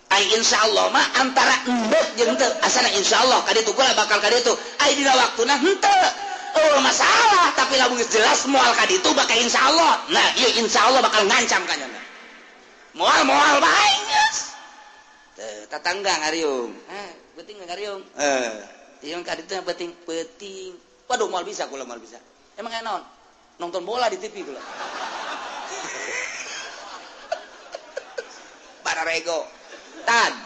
Ai insyaallah mah antara endek jeung teu asana insyaallah ka ditu kula bakal ka ditu ai dina waktuna henteu. Oh masalah, tapi lamun geus jelas moal ka ditu bakal insyaallah. Nah, ieu insyaallah bakal ngancam ka nyana. Moal-moal bae geus. Teu tatangga ngariung. Penting ngariung. Ieu ka ditu yang penting penting. Waduh moal bisa kula moal bisa. Emang aya naon? Nonton bola di TV kula. Bararego. Tan.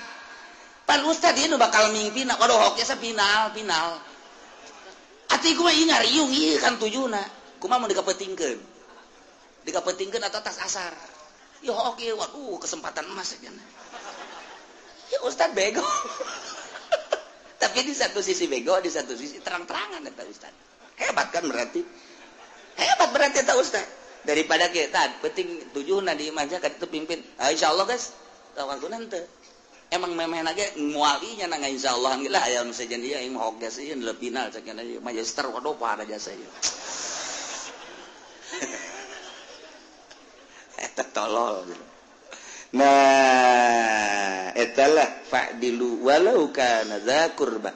Pan ustad ieu nu bakal mingpina. Waduh hoki asa final, final. Ati kumaha ieu ngariung ieu kan tujuna. Kumaha mun dikapentingkeun? Dikapentingkeun atau tas asar. Ya oke, waduh kesempatan emas ya. Ya ustad bego. Tapi di satu sisi bego, di satu sisi terang-terangan eta ustad. Hebat kan berarti? Hebat berarti eta ustad. Daripada kita penting tujuhna di imah ka ditu pimpin. Ah, insyaallah guys, tawakkul henteu. Emang memeh lagi mualinya nang insyaallah lah aya nu sejen ieu aing mah hoge sih final cek ieu magister waduh pada jasa ieu. Eta tolol gitu. Nah, eta lah fa'dilu walau kana dza qurba.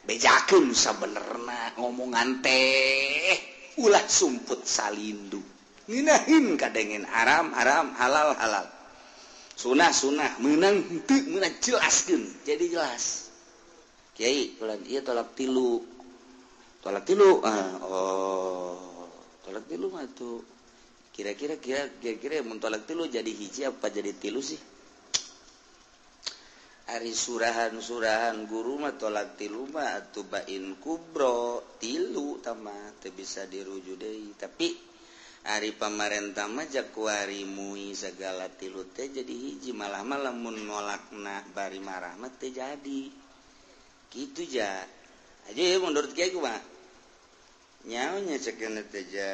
Bejakeun sabenerna ngomongan teh ulah sumput salindu. Ngeunaheun kadengen haram haram halal halal. Sunah sunah meunang henteu meunang jelaskeun jadi jelas. Kiai kula ieu tolak tilu. Tolak tilu. Oh, tolak tilu mah tuh. Kira-kira kira-kira mun tolak tilu jadi hiji apa jadi tilu sih? Ari surahan-surahan guru mah tolak tilu mah atuh bain kubro tilu tah mah teu bisa dirujuk deui. Tapi ari pamarentah mah jakuari mui segala tilu teh jadi hiji malah mah lamun nolakna bari marah mah teu jadi. Kitu ja. Aja menurut kiai kumaha? Nyaonya cekeun teh ja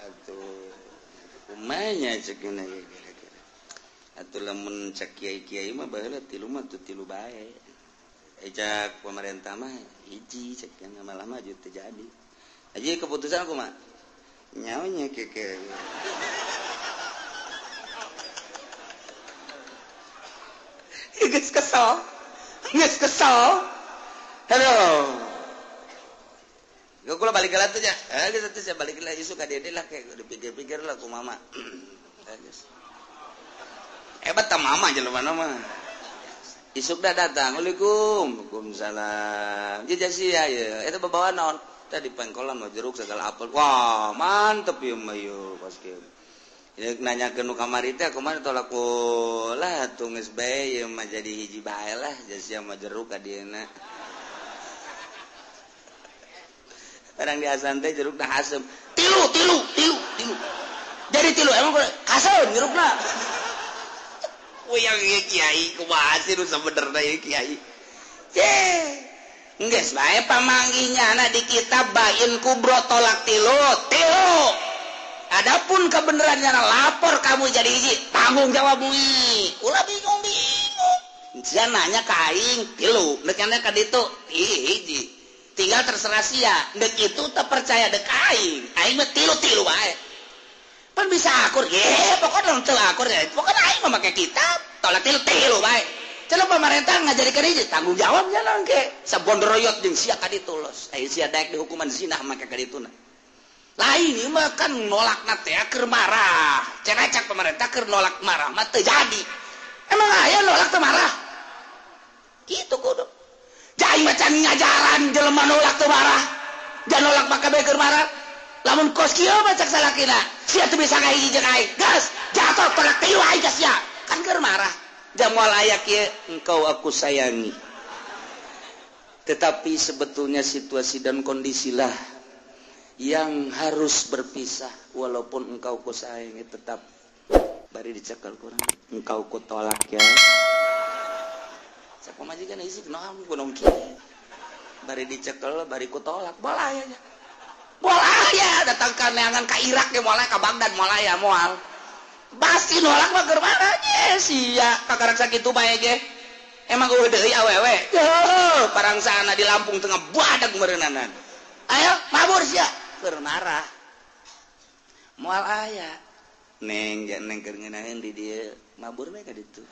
atuh kumanya cekeun kira-kira. Atuh lamun cek kiai-kiai mah baheula tilu mah teu tilu bae. Cek pamarentah mah hiji cekeun malah mah teu jadi. Aja keputusan kumaha? Nyaonya keke. Geus kesel. Geus kesel. Halo. Gua kula balik heula tuh nya. Geus atuh sia balik heula isuk ka dede lah kayak dipikir-pikir lah ku mama. Geus. Hebat ta mama jelema mah. Isuk dah datang. Waalaikum. Waalaikumsalam. Ieu sia ieu. Eta babawa naon? Tadi pengkolan mah jeruk segala apel. Wah, mantep ieu mah ieu pas kieu. Ieu nanyakeun nu kamari teh kumaha tolak lah atuh geus bae ieu mah jadi hiji bae lah sia mah jeruk ka dieuna. Barang di asan teh jerukna asem. Tilu tilu tilu tilu. Jadi tilu emang asem jerukna. Uyang ieu kiai kumaha sih nu sabenerna ieu kiai. Ceh. Geus bae pamanggihnya anak di kitab bain kubro tolak tilu tilu. Adapun kebenarannya lapor kamu jadi hiji tanggung jawab mui. Ulah bingung bingung. Sia nanya ka aing tilu, deuk nanya ka ditu hiji. Tinggal terserah sia, deuk itu teu percaya deuk aing. Aing mah tilu tilu bae. Pan bisa akur ye, pokoknya teu akur ya. Pokoknya aing mah make kitab tolak tilu tilu bae. Celuk pemerintah ngajarikan hiji tanggung jawabnya nangke sabondroyot jeung sia ka ditu los. Aya sia daek dihukuman zina make ka dituna. Lain ieu mah kan nolakna teh keur marah. Cenacak pemerintah keur nolak marah mah teu jadi. Emang aya nolak teu marah? Kitu kudu. Jai macan ngajaran jelema nolak teu marah. Jangan nolak maka bae keur marah. Lamun kos kieu mah cak salakina, sia teu bisa ngahiji jeung aing. Geus, jatuh tolak tilu aing ka sia. Kan keur marah. Jamual aya kieu engkau aku sayangi. Tetapi sebetulnya situasi dan kondisilah yang harus berpisah. Walaupun engkau ku sayangi tetap bari dicekal kurang engkau ku tolak ya. Siapa majikan isi kenapa ku nongki bari dicekel bari ku tolak bola ya. Bola ya datang ka neangan ka Irak ge moal ka Baghdad moal ya moal. Pasti nolak mah keur mana ye sia kakarak sakitu bae ge. Emang eueuh deui awewe. Heuh, parangsana di Lampung tengah badag meureunana. Ayo mabur sia keur marah. Moal aya. Neng ja neng keur ngeunaheun di dieu mabur we ka ditu.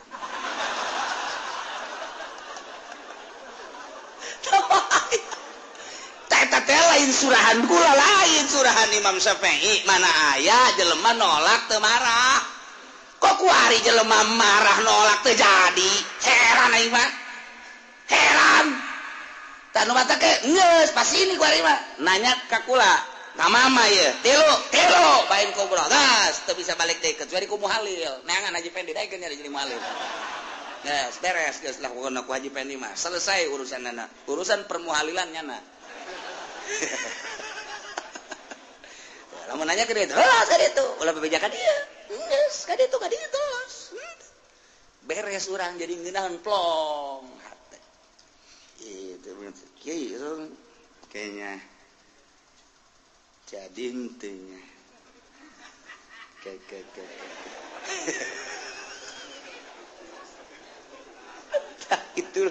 Eta teh lain surahan kula, lain surahan Imam Syafi'i. Mana aya jelema nolak teu marah. Kok kuari jelema marah nolak teu jadi. Heran aing mah. Heran. Tah nu mata ke geus pas ini kuari mah nanya ka kula, ka mama ieu. Tilu, tilu bain kubro. Gas teu bisa balik deui kecuali ku muhalil. Neangan Haji Pendi daekeun jadi muhalil. Geus beres geus lah pokona ku Haji Pendi mah. Selesai urusanana. Urusan permuhalilan nyana. Lamun nanya ke dia, "Heuh, ka ditu." Ulah bebeja ka dieu. Geus, ka ditu ka dieu terus. Beres urang jadi ngeunaheun plong hate. Itu kieu kayaknya. Jadi henteu nya. Ke. Itu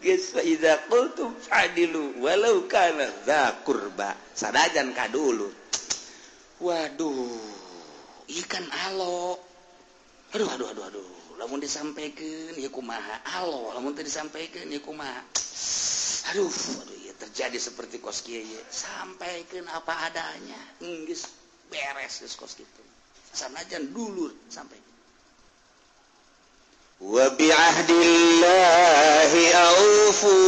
geus fa idza qultum fa'dilu walau kana dza qurba. Sanajan ka dulu. Waduh, ikan alo. Aduh. Lamun disampaikeun ieu kumaha? Alo, lamun teu disampaikeun ieu kumaha? Aduh, ieu terjadi seperti kos kieu ye. Sampaikeun apa adanya. Geus beres geus kos kitu. Sanajan dulur sampai. Wa bi'ahdillahi aufu.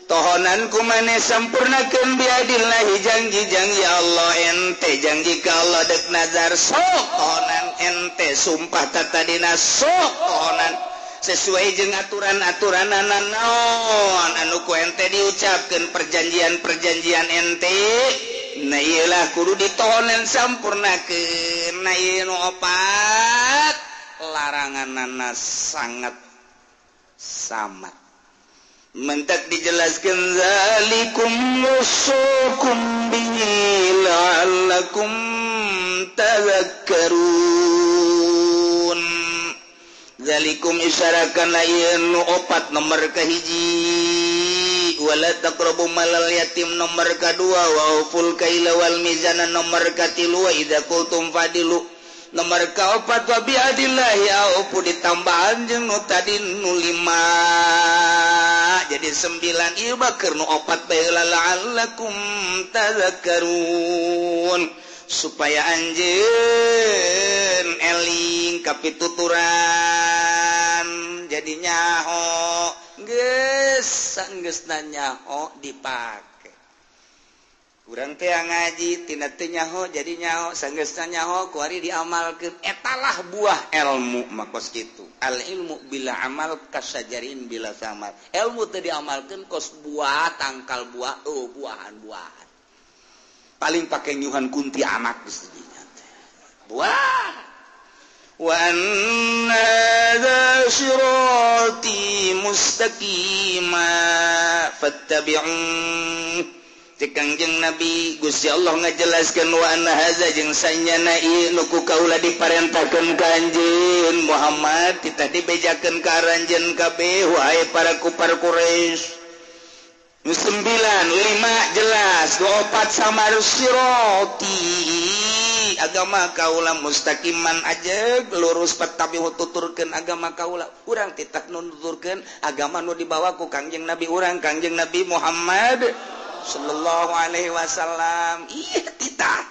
Tohonan ku maneh sampurnakeun biadillahi janji-janji Allah ente janji ka Allah dek nazar sok tohonan ente sumpah tatadina sok tohonan sesuai jeung aturan-aturanana naon anu ku ente diucapkeun perjanjian-perjanjian ente nah ieu lah kudu ditohonan sampurnakeun. Nah ieu nu opat laranganana sangat samat. Mentak dijelaskan zalikum wasukum bihi la'allakum tadhakkarun. Zalikum isyarakan ieu nu opat nomor kahiji, wala taqrabu malal yatim nomor kadua, wa auful kaila wal mizana nomor katilu, wa idza qultum fadilu nomor kaopat, wa biadillahi aufu ditambahan jeung nu tadi nu 5 jadi 9. Ieu baker nu opat bae la'allakum tadhakkarun supaya anjeun eling kapituturan jadi nyaho geus sanggeusna nyaho dipake. Urang teh ngaji tina teu nyaho jadi nyaho sanggeusna nyaho kuari diamalkeun etalah buah ilmu makos kitu. Al ilmu bila amal kasajarin bila samar. Ilmu teu diamalkeun kos buah tangkal buah oh buahan-buahan. Paling pake nyuhan kunti anak geus dinya teh. Buah. Wa anna hadza sirati mustaqima fattabi'un. Kangjeng Nabi Gusti Allah ngajelaskeun wa anna hadza jeung sanyana ieu nu ku kaula diparentahkeun ka anjeun Muhammad titah dibejakeun ka aranjeun kabeh wahai para kupar Quraisy. 9 5 jelas 24 samar sirati agama kaula mustaqiman aja lurus patabi tuturkeun agama kaula urang titah nuturkeun agama nu dibawa ku Kangjeng Nabi urang Kangjeng Nabi Muhammad sallallahu alaihi wasallam. Iya titah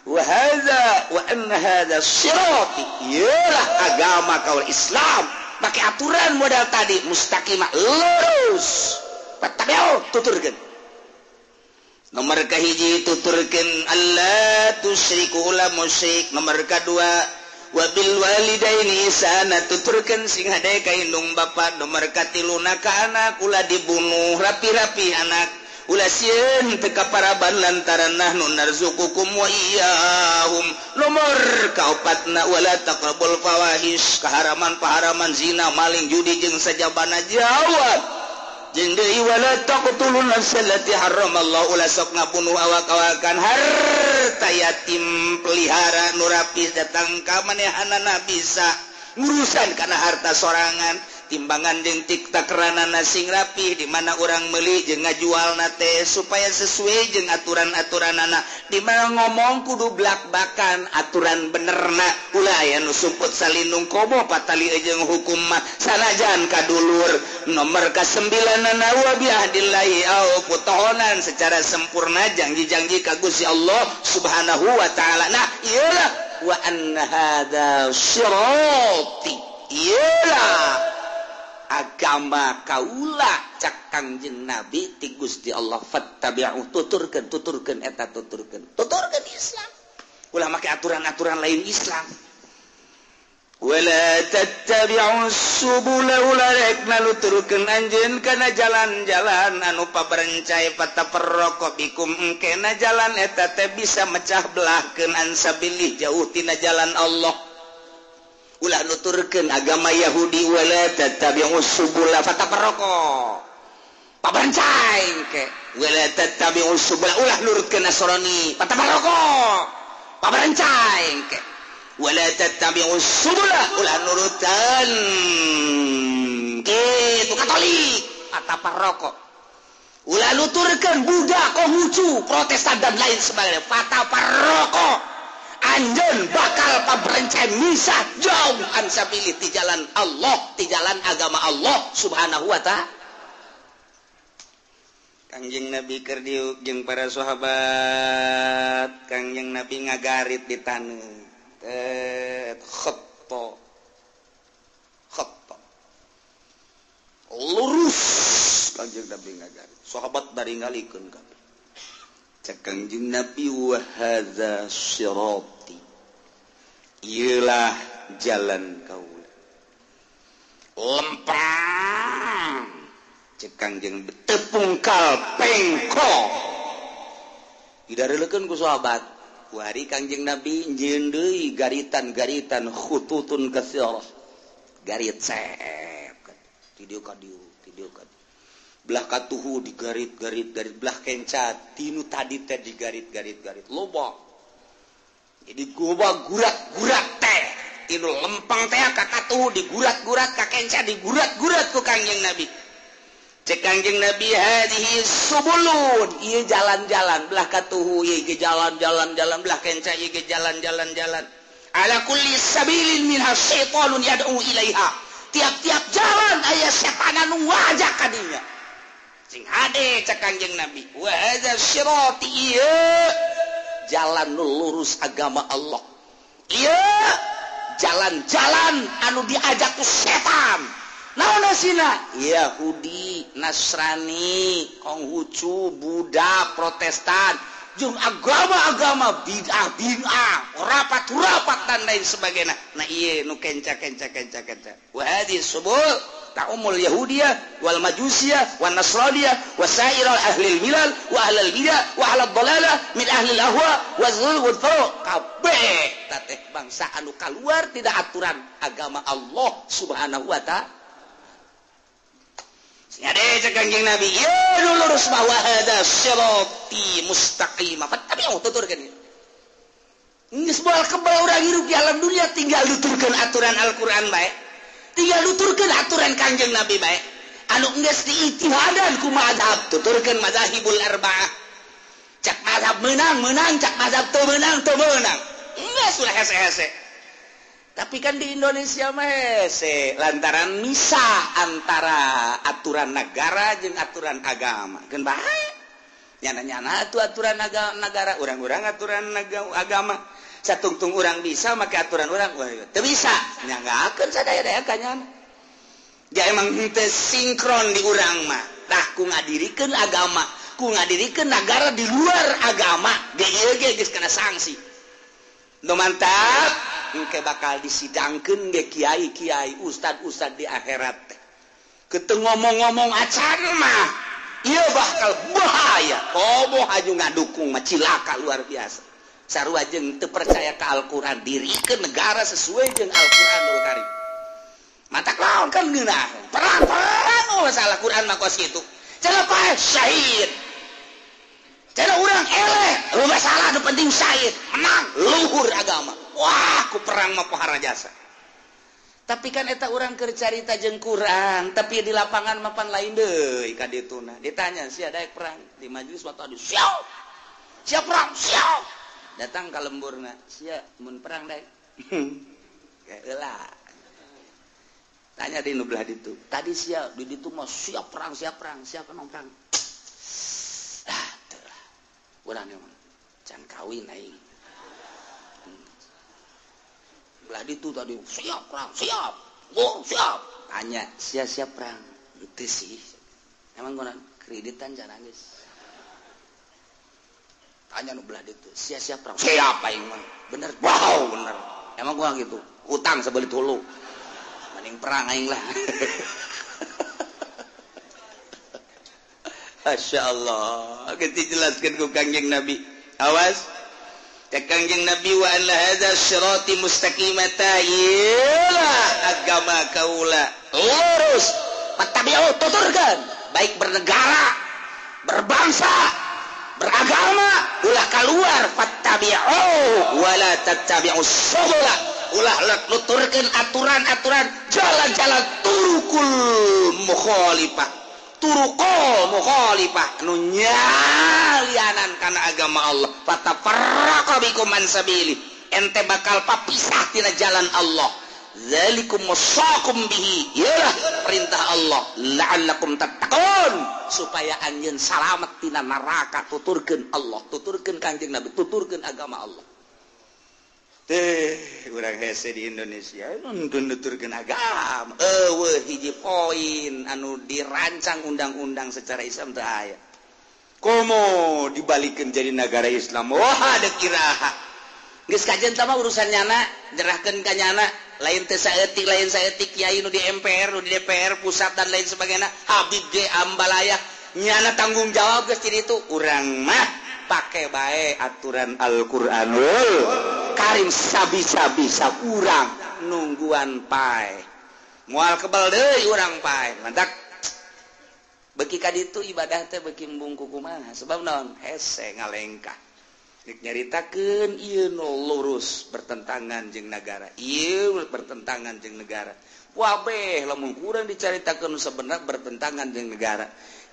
wa hadza wa anna hadza sirati iyalah agama kaul Islam pakai aturan modal tadi mustaqimah lurus patabi'u tuturkeun. Nomor kahiji tuturkeun alla tusyriku la musyrik. Nomor kadua Wabil walidaini ihsana tuturkeun sing hade ka indung bapa. Nomor katiluna ka anak ulah dibunuh, rapi-rapi anak. Ulah sieun teu kaparaban lantaran nahnu narzuqukum wa iyyahum. Nomor kaopatna wala taqrabul fawahish, kaharaman-paharaman zina, maling, judi jeung sajabana jawab. Jeung deui wala taqtulun nafsal lati harramallahu, ulah sok ngabunuh awak-awakan harta yatim pelihara nu rapih datang ka manehanana bisa ngurusan kana harta sorangan. Timbangan jeung tiktakranana sing rapih di mana urang meuli jeung ngajualna teh supaya sesuai jeung aturan-aturanana. Di mana ngomong kudu blak-bakan aturan benerna, ulah aya nu sumput salindung komo patali jeung hukum mah sanajan kadulur. Nomor ka-9 wa bi ahdillahi au putohonan secara sempurna janji-janji ka Gusti Allah Subhanahu wa taala. Nah, iyalah wa anna hadza sirati, iyalah agama kaula cak Kangjeng Nabi ti Gusti Allah fattabi'u, tuturkeun tuturkeun eta tuturkeun tuturkeun Islam, ulah make aturan-aturan lain Islam. Wala tattabi'u subula, ulah rek naluturkeun anjeun kana jalan-jalan anu paberencai fatafarraqu bikum, engkena jalan eta teh bisa mecah belahkeun ansabilih jauh tina jalan Allah. Ulah nuturkeun agama Yahudi wala tattabi'us subula fatafarraqu paberencai ke, wala tattabi'us subula ulah nurutkeun Nasrani fatafarraqu paberencai ke, wala tattabi'us subula ulah nurutan kitu Katolik fatafarraqu, ulah nuturkeun Buddha, Konghucu, Protestan dan lain sebagainya fatafarraqu. Anjeun bakal paberencai misah jauh ansabilih ti jalan Allah, ti jalan agama Allah Subhanahu wa ta'ala. Kangjeng Nabi keur diuk jeung para sahabat, Kangjeng Nabi ngagarit di taneuh. Tet khatta. Khatta. Lurus Kangjeng Nabi ngagarit. Sahabat dari ngalikeun kabeh. Cek Kangjeng Nabi wa hadza sirati, iyalah jalan kaula lempang. Cek Kangjeng tepungkal pengkok didareulekeun ku sahabat. Kuari Kangjeng Nabi njieun deui garitan-garitan khututun katsirah, garit sep ti dieu ka dieu, ti dieu ka dieu, belah katuhu digarit-garit-garit, belah kenca tinu tadi teh digarit-garit-garit loba. Jadi goba gurat-gurat teh tinu lempang teh ka katuhu digurat-gurat, ka kenca digurat-gurat ku Kangjeng Nabi. Cek Kangjeng Nabi hadhihi subulun, ieu jalan-jalan belah katuhu ieu ge jalan-jalan-jalan, belah kenca ieu ge jalan-jalan-jalan. Ala kulli sabilin minha syaitanun yad'u ilaiha, tiap-tiap jalan aya setan anu ngajak ka dinya. Sing hade cek Kangjeng Nabi wa hadza sirati, ieu jalan nu lurus agama Allah, ieu jalan-jalan anu diajak ku setan. Naon asina? Yahudi, Nasrani, Konghucu, Buddha, Protestan, jeung agama-agama bid'ah-bid'ah, rapat-rapat dan lain sebagainya. Nah ieu nu kenca-kenca kenca-kenca. Wa hadhihi subul ta'umul yahudiyah wal majusiyah wan nasraniyah wa sa'iral ahlil milal wa ahlil bidah wa ahlad dalalah min ahlil ahwa wa dzul wal furuq. Kabeh tateh bangsa anu kaluar tidak aturan agama Allah Subhanahu wa ta'ala. Singade cek Kangjeng Nabi, ieu nu lurus mah wa hadza sirati mustaqim. Fattabi'u, tuturkeun ieu. Geus moal kebal urang hirup di alam dunia tinggal nuturkeun aturan Al-Qur'an bae. Tinggal nuturkeun aturan Kangjeng Nabi bae. Anu geus diijtihadan ku mazhab, tuturkeun mazahibul arba'ah. Cak mazhab menang, menang, cak mazhab teu menang, teu menang. Geus ulah hese-hese. Tapi kan di Indonesia mah hese lantaran misah antara aturan negara jeung aturan agama. Keun bae. Nyana-nyana atuh aturan negara, urang-urang aturan agama. Satungtung urang bisa make aturan urang, teu bisa. Nyanggakeun sadaya-daya ka nyana. Ja emang henteu sinkron di urang mah. Tah ku ngadirikeun agama, ku ngadirikeun negara di luar agama, ge ieu ge geus kena sanksi. Nu mantap. Engke bakal disidangkeun ge kiai-kiai, ustad-ustad di akhirat teh. Keteu ngomong-ngomong acan mah ieu bakal bahaya. Komo haju ngadukung mah cilaka luar biasa. Sarua jeung teu percaya ka Al-Qur'an, dirikeun negara sesuai jeung Al-Qur'anul Karim. Matak lawan kan geunah. Perang-perang oh masalah Quran mah kos kitu. Cenah paeh syahid. Cenah urang eleh, lu masalah nu penting syahid, menang luhur agama. Wah, ku perang mah pohara jasa. Tapi kan eta urang keur carita jeung kurang, tapi di lapangan mah pan lain deui ka dituna. Ditanya sia daek perang di majelis mah tadi siap. Siap perang, siap. Datang ka lemburna, sia mun perang daek. Heula. Tanya di nu belah ditu. Tadi sia di ditu mah siap perang, siap perang, siap perang, perang. Ah, teu lah. Urang mah can kawin aing. Belah ditu tadi siap perang, siap. Oh, siap. Tanya, sia siap perang. Henteu sih. Emang gua kreditan can geus. Tanya nu belah ditu, sia siap perang. Siap aing mah. Bener. Wow, bener. Emang gua gitu. Utang sebelit hulu. Mending perang aing lah. Masya Allah. Kita jelaskan ku Kangjeng Nabi. Awas. Cek Kangjeng Nabi wa anna hadza sirati mustaqimata. Iyalah agama kaula lurus. Fattabi'u, tuturkan. Baik bernegara, berbangsa, beragama, ulah keluar fattabi'u wala tattabi'us subula. Ulah nuturkeun aturan-aturan jalan-jalan turukul mukhalifah, turukul mukhalifah nu nyalianan kana agama Allah. Fatafarraqa bikum an sabili, ente bakal papisah tina jalan Allah. Zalikum wasaqum bihi, iyalah perintah Allah, la'allakum tattaqun, supaya anjeun salamet tina neraka. Tuturkeun Allah, tuturkeun Kangjeng Nabi, tuturkeun agama Allah. Teh urang hese di Indonesia nuntun nuturkeun agama. Eueuh hiji poin anu dirancang undang-undang secara Islam teu aya. Komo dibalikeun jadi negara Islam. Wah, deuk iraha. Geus kajen tah mah urusan nyana, nyerahkeun ka nyana, lain teu saeutik, lain saeutik kiai nu di MPR, nu di DPR pusat dan lain sebagainya. Habib ge ambalaya nyana tanggung jawab geus jadi itu. Urang mah pake bae aturan Al-Qur'anul Karim sabisa-bisa urang nungguan pae. Moal kebal deui urang pae. Mantak beuki ka ditu ibadah teh beuki embung kumaha sebab naon? Hese ngalengkah. Rek nyaritakeun ieu nu lurus bertentangan jeung nagara. Ieu bertentangan jeung negara. Wabeh lamun kurang dicaritakeun nu sabenerna bertentangan jeung negara.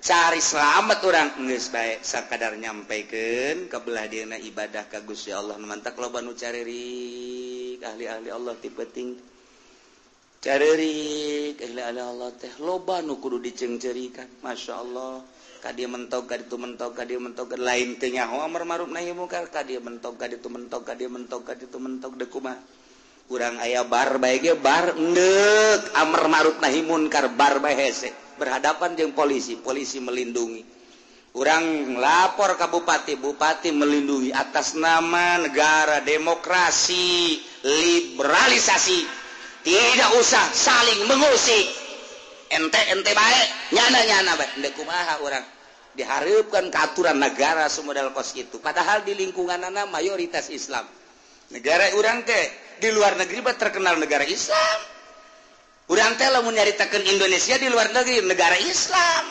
Cari selamat orang geus bae sakadar nyampaikan ka belah dieuna ibadah ka Gusti Allah. Mantak loba nu caririk ahli-ahli Allah ti penting. Caririk ahli-ahli Allah teh loba nu kudu diceungceurikan. Masya Allah. Ka dieu mentok ka ditu mentok ka dieu mentok lain teu nyaho amar ma'ruf nahi mungkar, ka dieu mentok ka ditu mentok ka dieu mentok ka ditu mentok deuk kumaha. Urang aya bar bae ge bar endeuk amar ma'ruf nahi munkar bar bae hese. Berhadapan jeung polisi, polisi melindungi. Urang lapor ke bupati, bupati melindungi atas nama negara demokrasi, liberalisasi. Tidak usah saling mengusik. Ente-ente bae, nyana-nyana bae. Endek kumaha urang diharapkan ke aturan negara semodal kos itu. Padahal di lingkunganana mayoritas Islam. Negara urang teh di luar negeri mah terkenal negara Islam. Urang teh lamun nyaritakeun Indonesia di luar negeri negara Islam.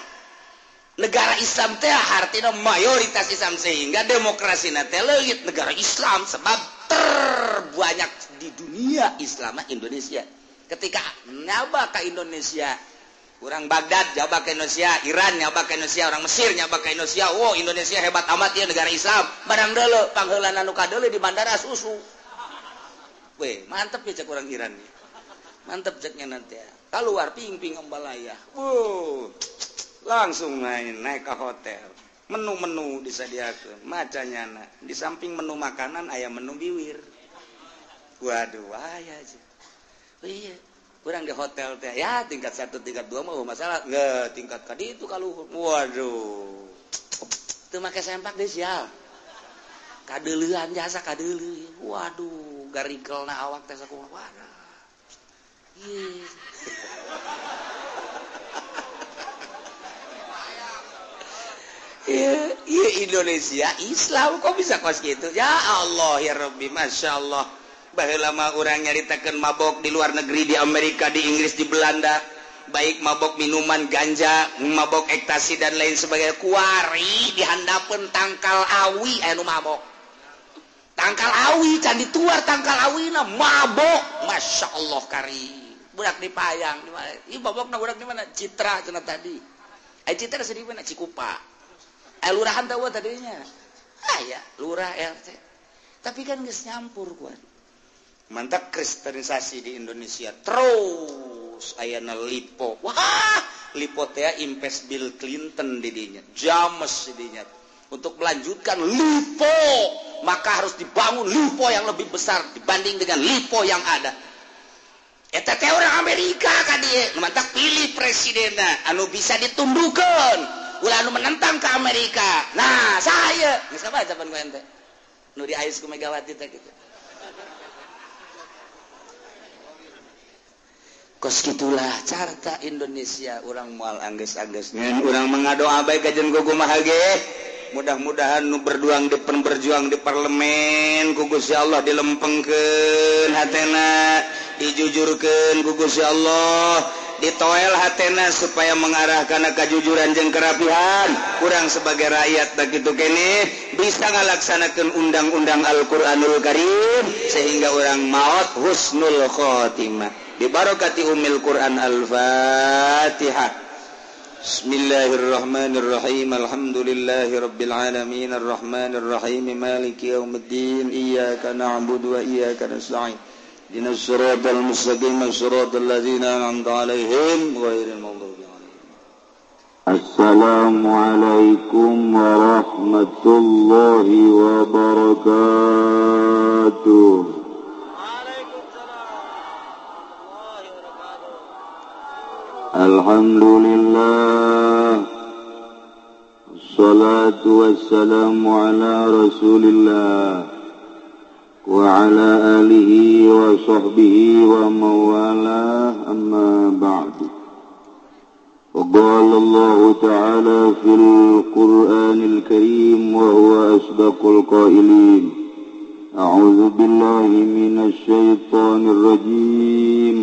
Negara Islam teh artinya mayoritas Islam sehingga demokrasina teh leungit negara Islam sebab terbanyak di dunia Islam Indonesia. Ketika nyaba ka Indonesia, orang Baghdad nyaba ka Indonesia, Iran nyaba ka Indonesia, orang Mesir nyaba ka Indonesia. Wow, Indonesia hebat amat ya negara Islam. Barang deuleu pangheulana nu kadeuleu di bandara susu. Weh, mantep ya cek orang Iran nih. Mantep ceknya nanti ya. Keluar ping-ping ambalaya. Wow, langsung naik ke hotel. Menu-menu disediakan. Macanya di samping menu makanan aya menu biwir. Waduh, aya aja. Oh iya, kurang di hotel teh ya tingkat 1, tingkat 2 mah masalah. Nggak, tingkat kadi itu kalau waduh. Teu make sempak deh sial. Kadeuleuan jasa kadeuleu. Waduh. garikelna awak teh sakumaha. Waduh. Ieu. Iya Indonesia Islam kok bisa kos gitu ya Allah ya Rabbi Masya Allah. Baheula mah urang nyaritakeun mabok di luar negeri, di Amerika, di Inggris, di Belanda, baik mabok minuman ganja, mabok ekstasi dan lain sebagainya, kuari dihandapeun tangkal awi anu mabok, tangkal awi can dituar tangkal awina mabok. Masya Allah kari budak dipayang di mana ieu mabokna budak di mana Citra cenah tadi ai Citra sedih mana Cikupa. Lurahan tahu tadinya, ya lurah RT, tapi kan geus nyampur kuat. Mantap kristenisasi di Indonesia terus ayana lipo, wah lipo teh impes Bill Clinton didinya, james didinya. Untuk melanjutkan lipo maka harus dibangun lipo yang lebih besar dibanding dengan lipo yang ada. Eta teh orang Amerika ka dieu, mantap pilih presidenna anu bisa ditundukeun. Ulah anu menentang ke Amerika. Nah, saya geus kabaca pan ku ente. Nu diais ku Megawati teh kitu. Kos kitulah carta Indonesia urang moal anggeus-anggeus. Ngan urang mengadoa bae ka jeung kumaha ge. Mudah-mudahan nu berjuang di berjuang di parlemen ku Gusti Allah dilempengkeun hatena, dijujurkeun ku Gusti Allah. Ditoel hatena supaya mengarahkan kejujuran jeung kerapihan. Kurang sebagai rakyat begitu kene bisa ngalaksanakeun undang-undang Al-Qur'anul Karim sehingga orang maut husnul khotimah. Bi barakati ummil Qur'an. Al-Fatihah. Bismillahirrahmanirrahim. Alhamdulillahi rabbil alamin arrahmanir rahim maliki yaumiddin iyyaka na'budu wa iyyaka nasta'in. Ihdinas siratal mustaqim siratal ladzina an'amta 'alaihim ghairil maghdubi 'alaihim. Assalamualaikum warahmatullahi wabarakatuh. Waalaikumsalam warahmatullahi wabarakatuh. Alhamdulillah. Wassalatu wassalamu ala Rasulillah wa ala alihi wa sahbihi wa mawalah, amma ba'du. Wa qala Allah ta'ala fil Qur'anil Karim wa huwa asdaqul qailin. A'udzu billahi minasy syaithanir rajim.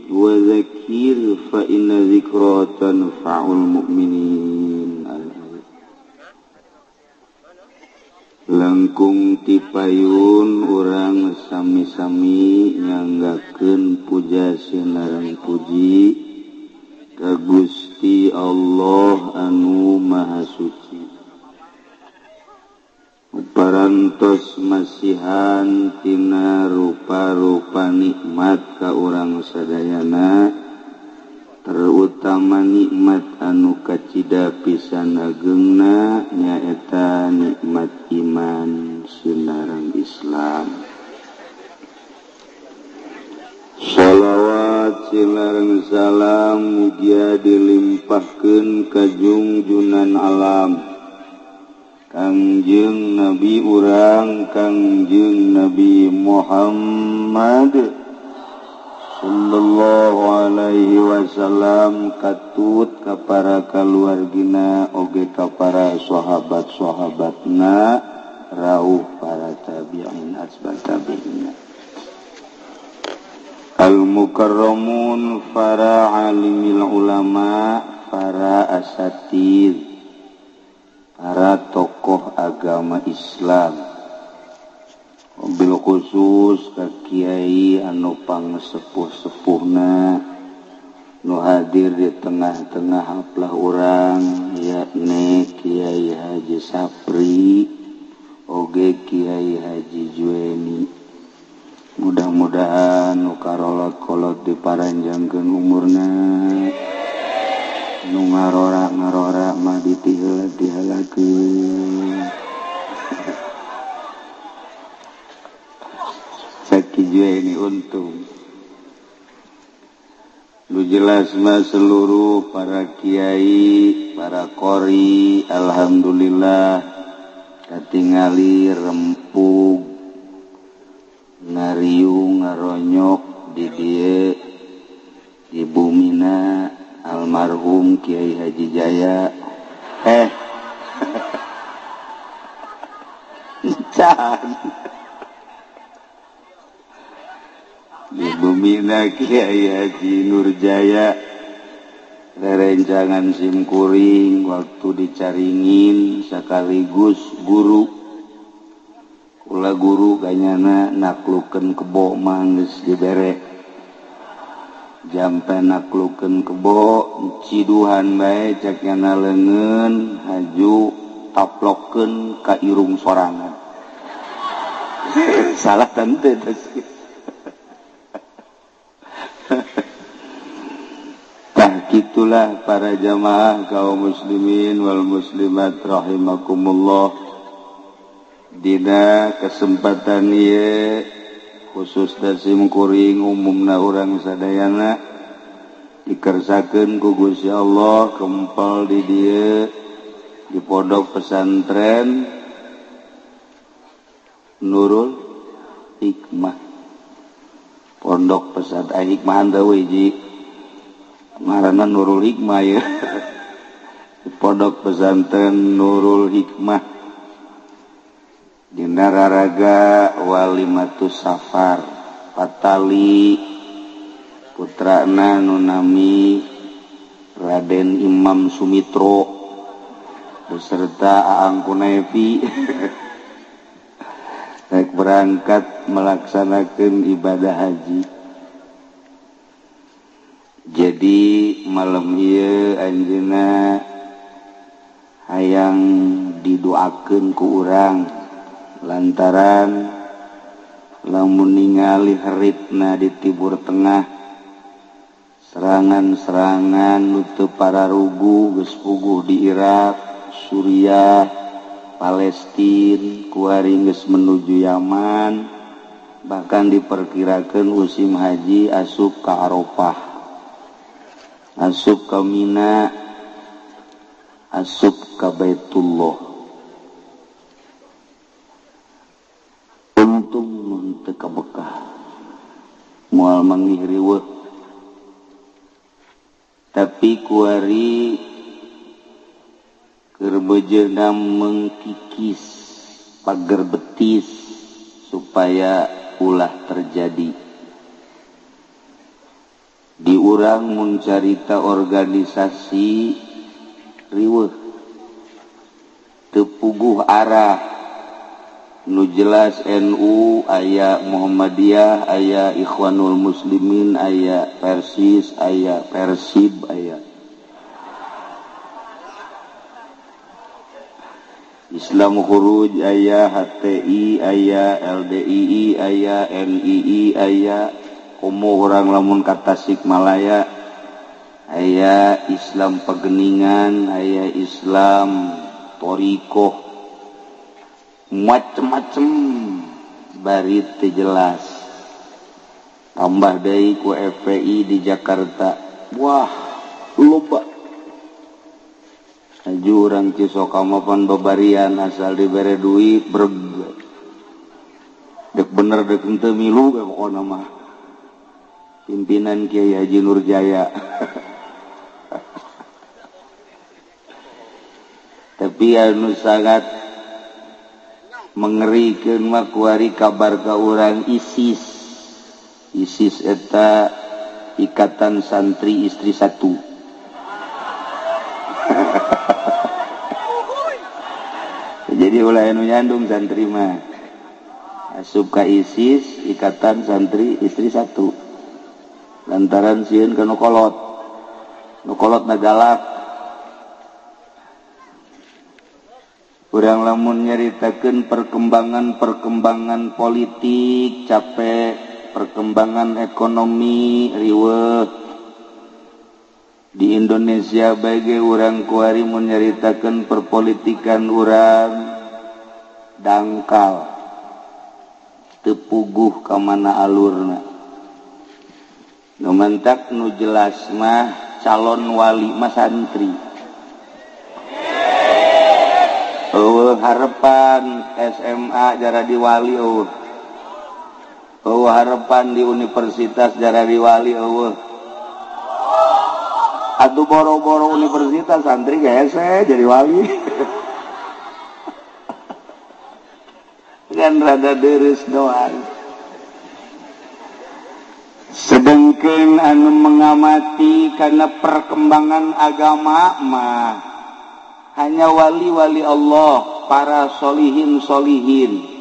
Wa dzakir fa inna dzikra tanfa'ul mu'minin. Langkung tipayun urang sami-sami nyanggakeun puja sinareng puji ka Gusti Allah anu Maha Suci. Parantos masihan tina rupa-rupa nikmat ka urang sadayana, terutama nikmat anu kacida pisan agengna nyaeta nikmat iman sinareng Islam. Shalawat sinareng salam mugia dilimpahkeun ka jungjunan alam Kangjeng Nabi urang Kangjeng Nabi Muhammad sallallahu alaihi wasallam, katut ka para kaluargina oge ka para sahabat-sahabatna rauh para tabi'in asbat tabi'in al mukarramun, para alimil ulama, para asatid, para tokoh agama Islam, bil khusus ka kiai anu pangsepuh-sepuhna nu hadir di tengah-tengah haplah urang, yakni Kiai Haji Sapri oge Kiai Haji Jueni. Mudah-mudahan nu karolot-kolot diparanjangkeun umurna, nu ngarora-ngarora mah ditiheula-tihelakeun. Saki Jueni untung. Lu jelas mah seluruh para kiai, para qori, alhamdulillah katingali rempug Ngariung ngaronyok di dieu di bumina almarhum Kiai Haji Jaya di bumina Kiai Haji Nurjaya rerencangan simkuring waktu dicaringin sekaligus guru kula guru kanyana naklukeun kebo mah geus dibere jampe naklukeun kebo ciduhan bae cek nyana leungeun haju taplokeun ka irung sorangan. Salah tante. Tah kitulah para jamaah kaum muslimin wal muslimat rahimakumullah. Dina kesempatan ieu khusus dasim kuring umumna urang sadayana dikersakeun ku Gusti Allah kempal di dieu di pondok pesantren Nurul Hikmah. Pondok pesantren Hikmah teu hiji ngaranna Nurul Hikmah ya. Pondok pesantren Nurul Hikmah dina raraga Walimatus Safar patali putrana nu nami Raden Imam Sumitro beserta Aang Kunevi rek berangkat melaksanakan ibadah haji. Jadi malam ieu anjeunna hayang didoakeun ku urang lantaran lamun ningali heritna di Timur Tengah serangan-serangan nu teu pararugu geus puguh di Irak, Suriah, Palestina, kuari geus menuju Yaman, bahkan diperkirakan musim haji asup ka Arafah, asup ka Mina, asup ka Baitullah. Untung mun teu ka Mekah moal manggih riweuh, tapi kuari keur bejeuna mengkikis pager betis supaya ulah terjadi. Di urang mun carita organisasi riweuh teu puguh arah. Nu jelas NU aya Muhammadiyah, aya Ikhwanul Muslimin, aya Persis, aya Persib, aya Islam Khuruj, aya HTI, aya LDII, aya NII, aya komo urang lamun ka Tasikmalaya, aya Islam Pegeningan, aya Islam Torikoh, macem-macem bari teu jelas. Tambah deui ku FPI di Jakarta, wah loba. Aju urang Cisokama pan babarian asal dibere duit breg. Dek bener dek henteu milu ge pokona mah. Pimpinan Kiai Haji Nurjaya. Tapi anu sangat mengerikeun mah kuari kabar ka urang ISIS. ISIS eta Ikatan Santri Istri Satu. Jadi ulah anu nyandung santri mah asup ka ISIS Ikatan Santri Istri Satu lantaran sieun ka nu kolot. Nu kolot na galak. Urang lamun nyaritakeun perkembangan-perkembangan politik capek, perkembangan ekonomi riweuh di Indonesia bae urang kuari mun nyaritakeun perpolitikan urang dangkal teu puguh ka mana alurna. Nu mentak nu jelas mah calon wali mah santri. Eueuh harepan SMA jara di wali eueuh. Eueuh harapan di universitas jarari wali eueuh. Atuh boro-boro universitas santri hese jadi wali. Kan rada deres doang. Sedangkan anu mengamati karena perkembangan agama mah hanya wali-wali Allah, para solihin-solihin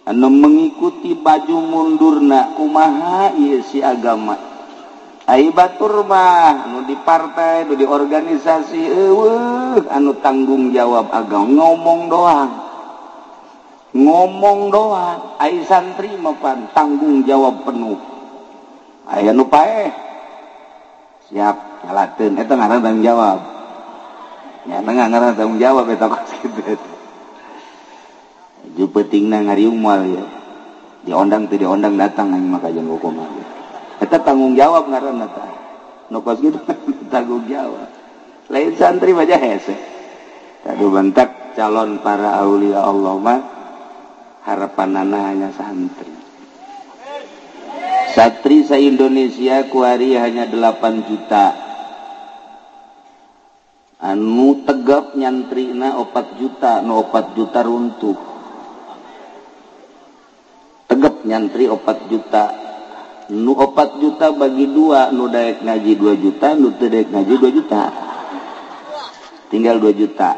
anu mengikuti baju mundurna kumaha ieu si agama. Ai batur mah anu di partai, anu di organisasi eueuh anu tanggung jawab agama ngomong doang. Ngomong doang, ai santri mah pan tanggung jawab penuh. Aya nu paeh siap nyalakeun eta ngaran tanggung jawab. Nya ngaran tanggung jawab eta kos kitu. Ju peutingna ngariung moal ya. Diondang teu diondang datang aing mah ka jeung hukum. Eta tanggung jawab ngaranna tah. Nu kos kitu tanggung jawab. Lain santri mah hese. Tadu bentak calon para aulia Allah mah harapanana hanya santri. Santri se-Indonesia kuari hanya 8 juta. Anu tegap nyantrina 4 juta, nu 4 juta runtuh. Tegap nyantri 4 juta. Nu 4 juta bagi 2, nu daek ngaji 2 juta, nu teu daek ngaji 2 juta. Tinggal 2 juta.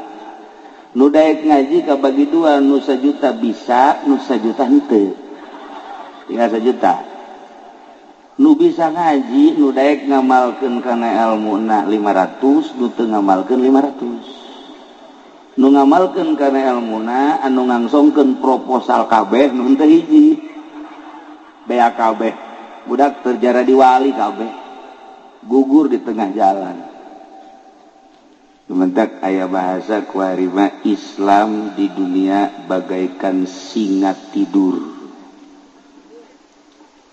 Nu daek ngaji kabagi 2, nu 1 juta bisa, nu 1 juta henteu. Tinggal 1 juta. Nu bisa ngaji, nu daek ngamalkeun kana elmuna 500, nu teu ngamalkeun 500. Nu ngamalkeun kana elmuna anu ngangsongkeun proposal kabeh nu henteu hiji. Bea kabeh. Budak terjara di wali kabeh. Gugur di tengah jalan. Kementak aya bahasa kuarima Islam di dunia bagaikan singa tidur.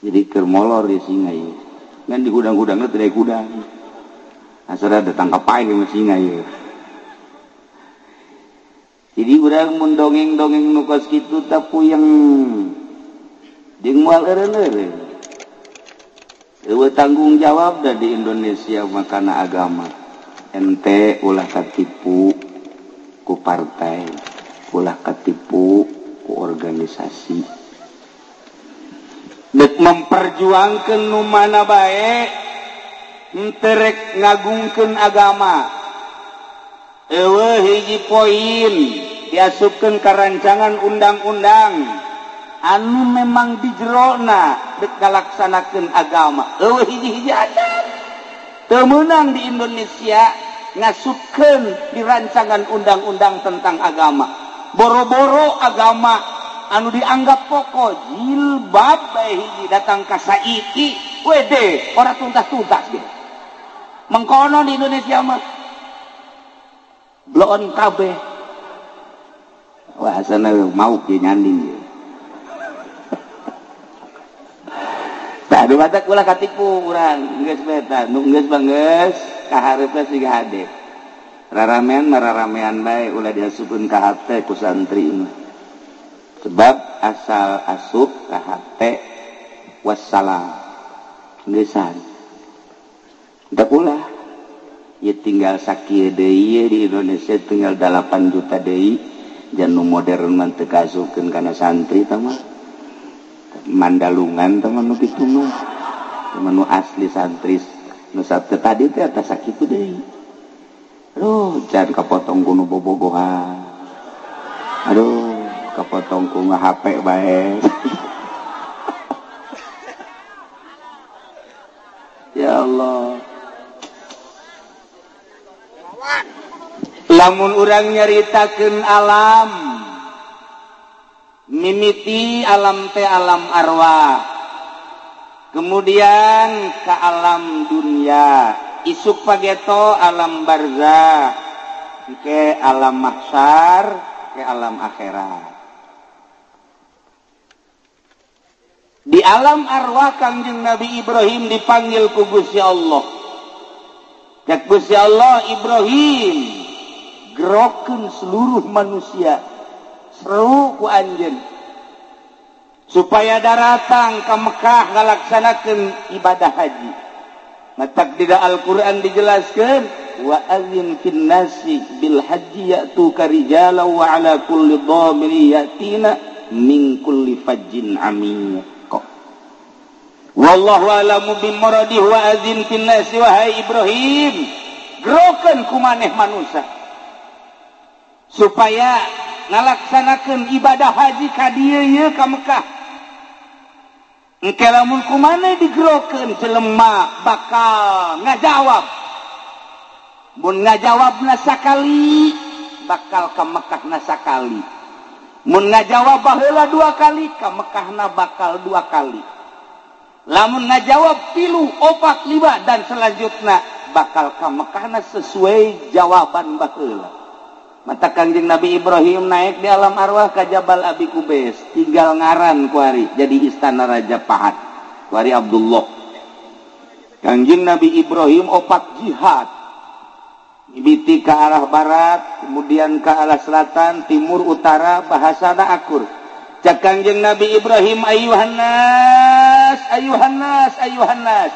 Jadi keur molor di singa ieu. Ngan di hudang-hudangna teu daek hudang. Asal ada tangkap pae sama singa ieu. Jadi urang mun dongeng-dongeng nu kos kitu tah puyeng. Jeung moal eureun-eureun. Eueuh tanggung jawab da di Indonesia mah kana agama. Ente ulah katipu ku partai, ulah katipu ku organisasi. Dek memperjuangkeun nu mana bae, henteu rek ngagungkeun agama. Eueuh hiji poin diasupkeun ka rancangan undang-undang anu memang dijerona dek ngalaksanakeun agama. Eueuh hiji-hiji acan. Teu meunang di Indonesia ngasupkeun di rancangan undang-undang tentang agama. Boro-boro agama anu dianggap pokok jilbab bae hiji datang ka saiki wede ora tuntas-tuntas ge. Mengkono di Indonesia mah bloon kabeh. Wah asana mau ge nyanding ge. Tah nu batak ulah katipu urang geus bae tah nu geus mah geus kaharepna siga hade. Raramean mah raramean bae ulah diasupkeun ka hate ku santri mah. Sebab asal asup ka hate wassalam. Geusan. Da ulah ieu tinggal sakieu deui di Indonesia tinggal 8 juta deui jan nu modern mah teu kaasupkeun kana santri tah mah. Mandalungan teman nu kitu mah teman nu asli santri nu sate tadi teh atas sakitu deui. Aduh, jangan kapotong ku nu bobogohan. Aduh, kapotong ku HP bae. Ya Allah. Lamun urang nyaritakeun alam mimiti alam teh alam arwah, kemudian ke alam dunia, isuk pageto alam barzah, ke alam mahsyar, ke alam akhirat. Di alam arwah Kangjeng Nabi Ibrahim dipanggil ku Gusti Allah. Cek Gusti Allah, Ibrahim gerokeun seluruh manusia. Seru ku anjeun. Supaya daratang ke Mekah ngalaksanakeun ibadah haji. Matak di Al-Qur'an dijelaskeun wa adzin fin nasi bil haji ya'tuka rijalan wa ala kulli dhamiri ya'tina min kulli fajjin amiq. Wallahu a'lamu bi muradihi wa adzin fin nasi wahai Ibrahim, gerokeun ku maneh manusia supaya ngalaksanakeun ibadah haji ka dieu ieu ka Mekah. Engke lamun ku maneh digerokeun jelema bakal ngajawab. Mun ngajawabna sakali bakal ka Mekahna sakali. Mun ngajawab baheula dua kali ka Mekahna bakal dua kali. Lamun ngajawab 3, 4, 5 dan selanjutnya bakal ka Mekahna sesuai jawaban baheula. Mata Kangjeng Nabi Ibrahim naik di alam arwah ke Jabal Abi Kubais, tinggal ngaran kuari jadi istana Raja Pahat, kuari Abdullah. Kangjeng Nabi Ibrahim opat jihad, mimiti ke arah barat, kemudian ke arah selatan, timur, utara, bahasana akur. Cak Kangjeng Nabi Ibrahim, ayuhan nas, ayuhan nas, ayuhan nas,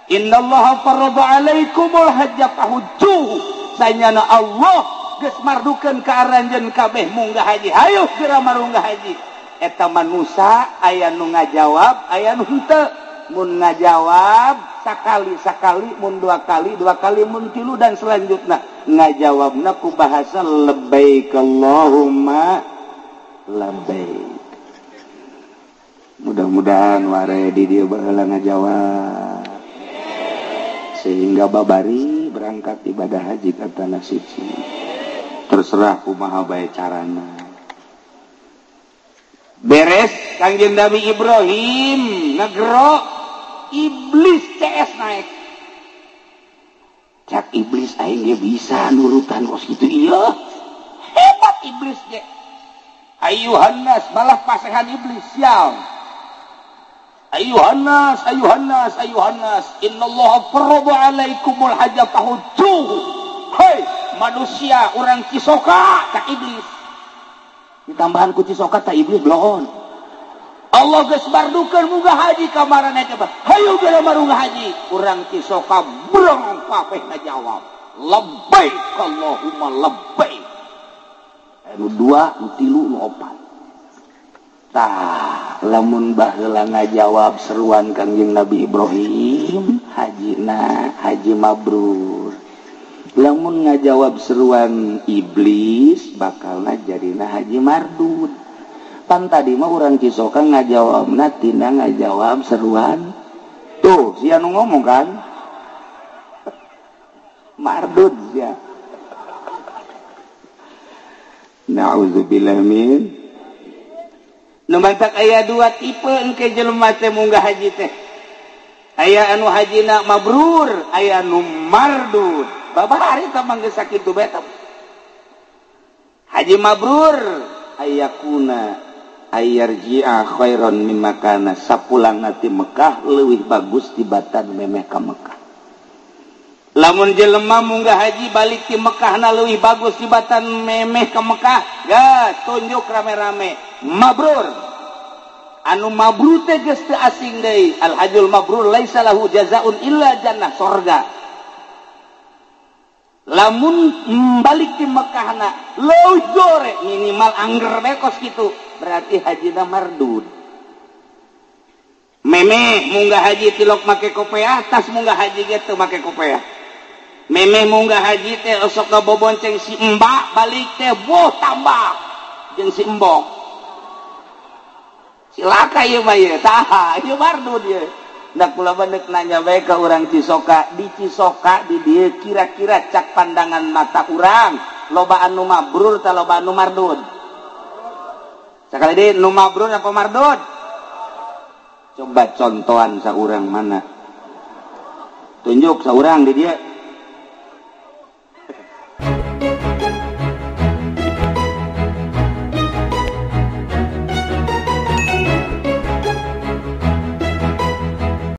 innallaha farada alaikumul hajja fahujjuhu. Sanyana Allah geus mardukeun ka aranjeun kabeh munggah haji, hayu geura marunggah haji. Eta manusa aya nu ngajawab, aya nu henteu. Mun ngajawab sakali-sakali, mun dua kali, dua kali, mun tilu dan selanjutnya ngajawabna ku bahasa labbaik Allahumma labbaik. Mudah-mudahan ware di dieu baheula ngajawab sehingga babari berangkat ibadah haji ka tanah suci. Terserah kumaha bae carana. Beres Kangjeng Nabi Ibrahim ngegero, iblis CS naik. Cak iblis aing ge bisa nurutan kos kitu ieu. Hebat iblis ge. Ayuhan nas, malah pasehan iblis sial. Ayuhan nas, ayuhan nas, ayuhan nas, innallaha farada alaikumul hajja fahujjuhu. Hei manusia orang Cisoka tak iblis. Ditambahan ku Cisoka tak iblis bloon. Allah geus mardukeun munggah haji ka maraneh teh. Hayu geura marunggah haji. Urang Cisoka brong kabeh ngajawab. Labbaik Allahumma labbaik. Anu 2, nu 3, nu 4. Tah, lamun baheula ngajawab seruan Kangjeng Nabi Ibrahim, hajina haji mabrur. Lamun ngajawab seruan iblis bakalna jadina haji mardud. Pan tadi mah urang Cisoka ngajawabna tina ngajawab seruan. Tuh, sia nu ngomong kan? Mardud sia. Nauzubillah min. Nu mantak aya dua tipe engke jelema teh munggah haji teh. Aya anu hajina mabrur, aya anu mardud. Babari tamang geus sakitu bae. Haji mabrur ayakuna ayarji'a khairan mimma kana, sapulangna ti Mekah leuwih bagus tibatan memeh ka Mekah. Lamun jelema munggah haji balik ti Mekahna leuwih bagus tibatan memeh ka Mekah, geus tunjuk rame-rame mabrur. Anu mabrur teh geus teu asing deui. Al hajjul mabrur laisa lahu jazaa'un illa jannah, sorga. Lamun balik di Mekahna leuwih gore minimal angger bae kos kitu, berarti hajina mardud. Memeh munggah haji tilok make kopeah, tas munggah haji ge teu make kopeah. Memeh munggah haji teh osok ngabobonceng si embak, balik teh boh tambah jeung si embok. Cilaka ieu mah ieu, tah ieu mardud ieu. Nah kula mah deuk nanya bae ka urang Cisoka, di Cisoka di dieu kira-kira cak pandangan mata urang loba anu mabrur ta loba anu mardud? Sakali deui nu mabrur apa mardud? Coba contohan saurang mana? Tunjuk saurang di dieu.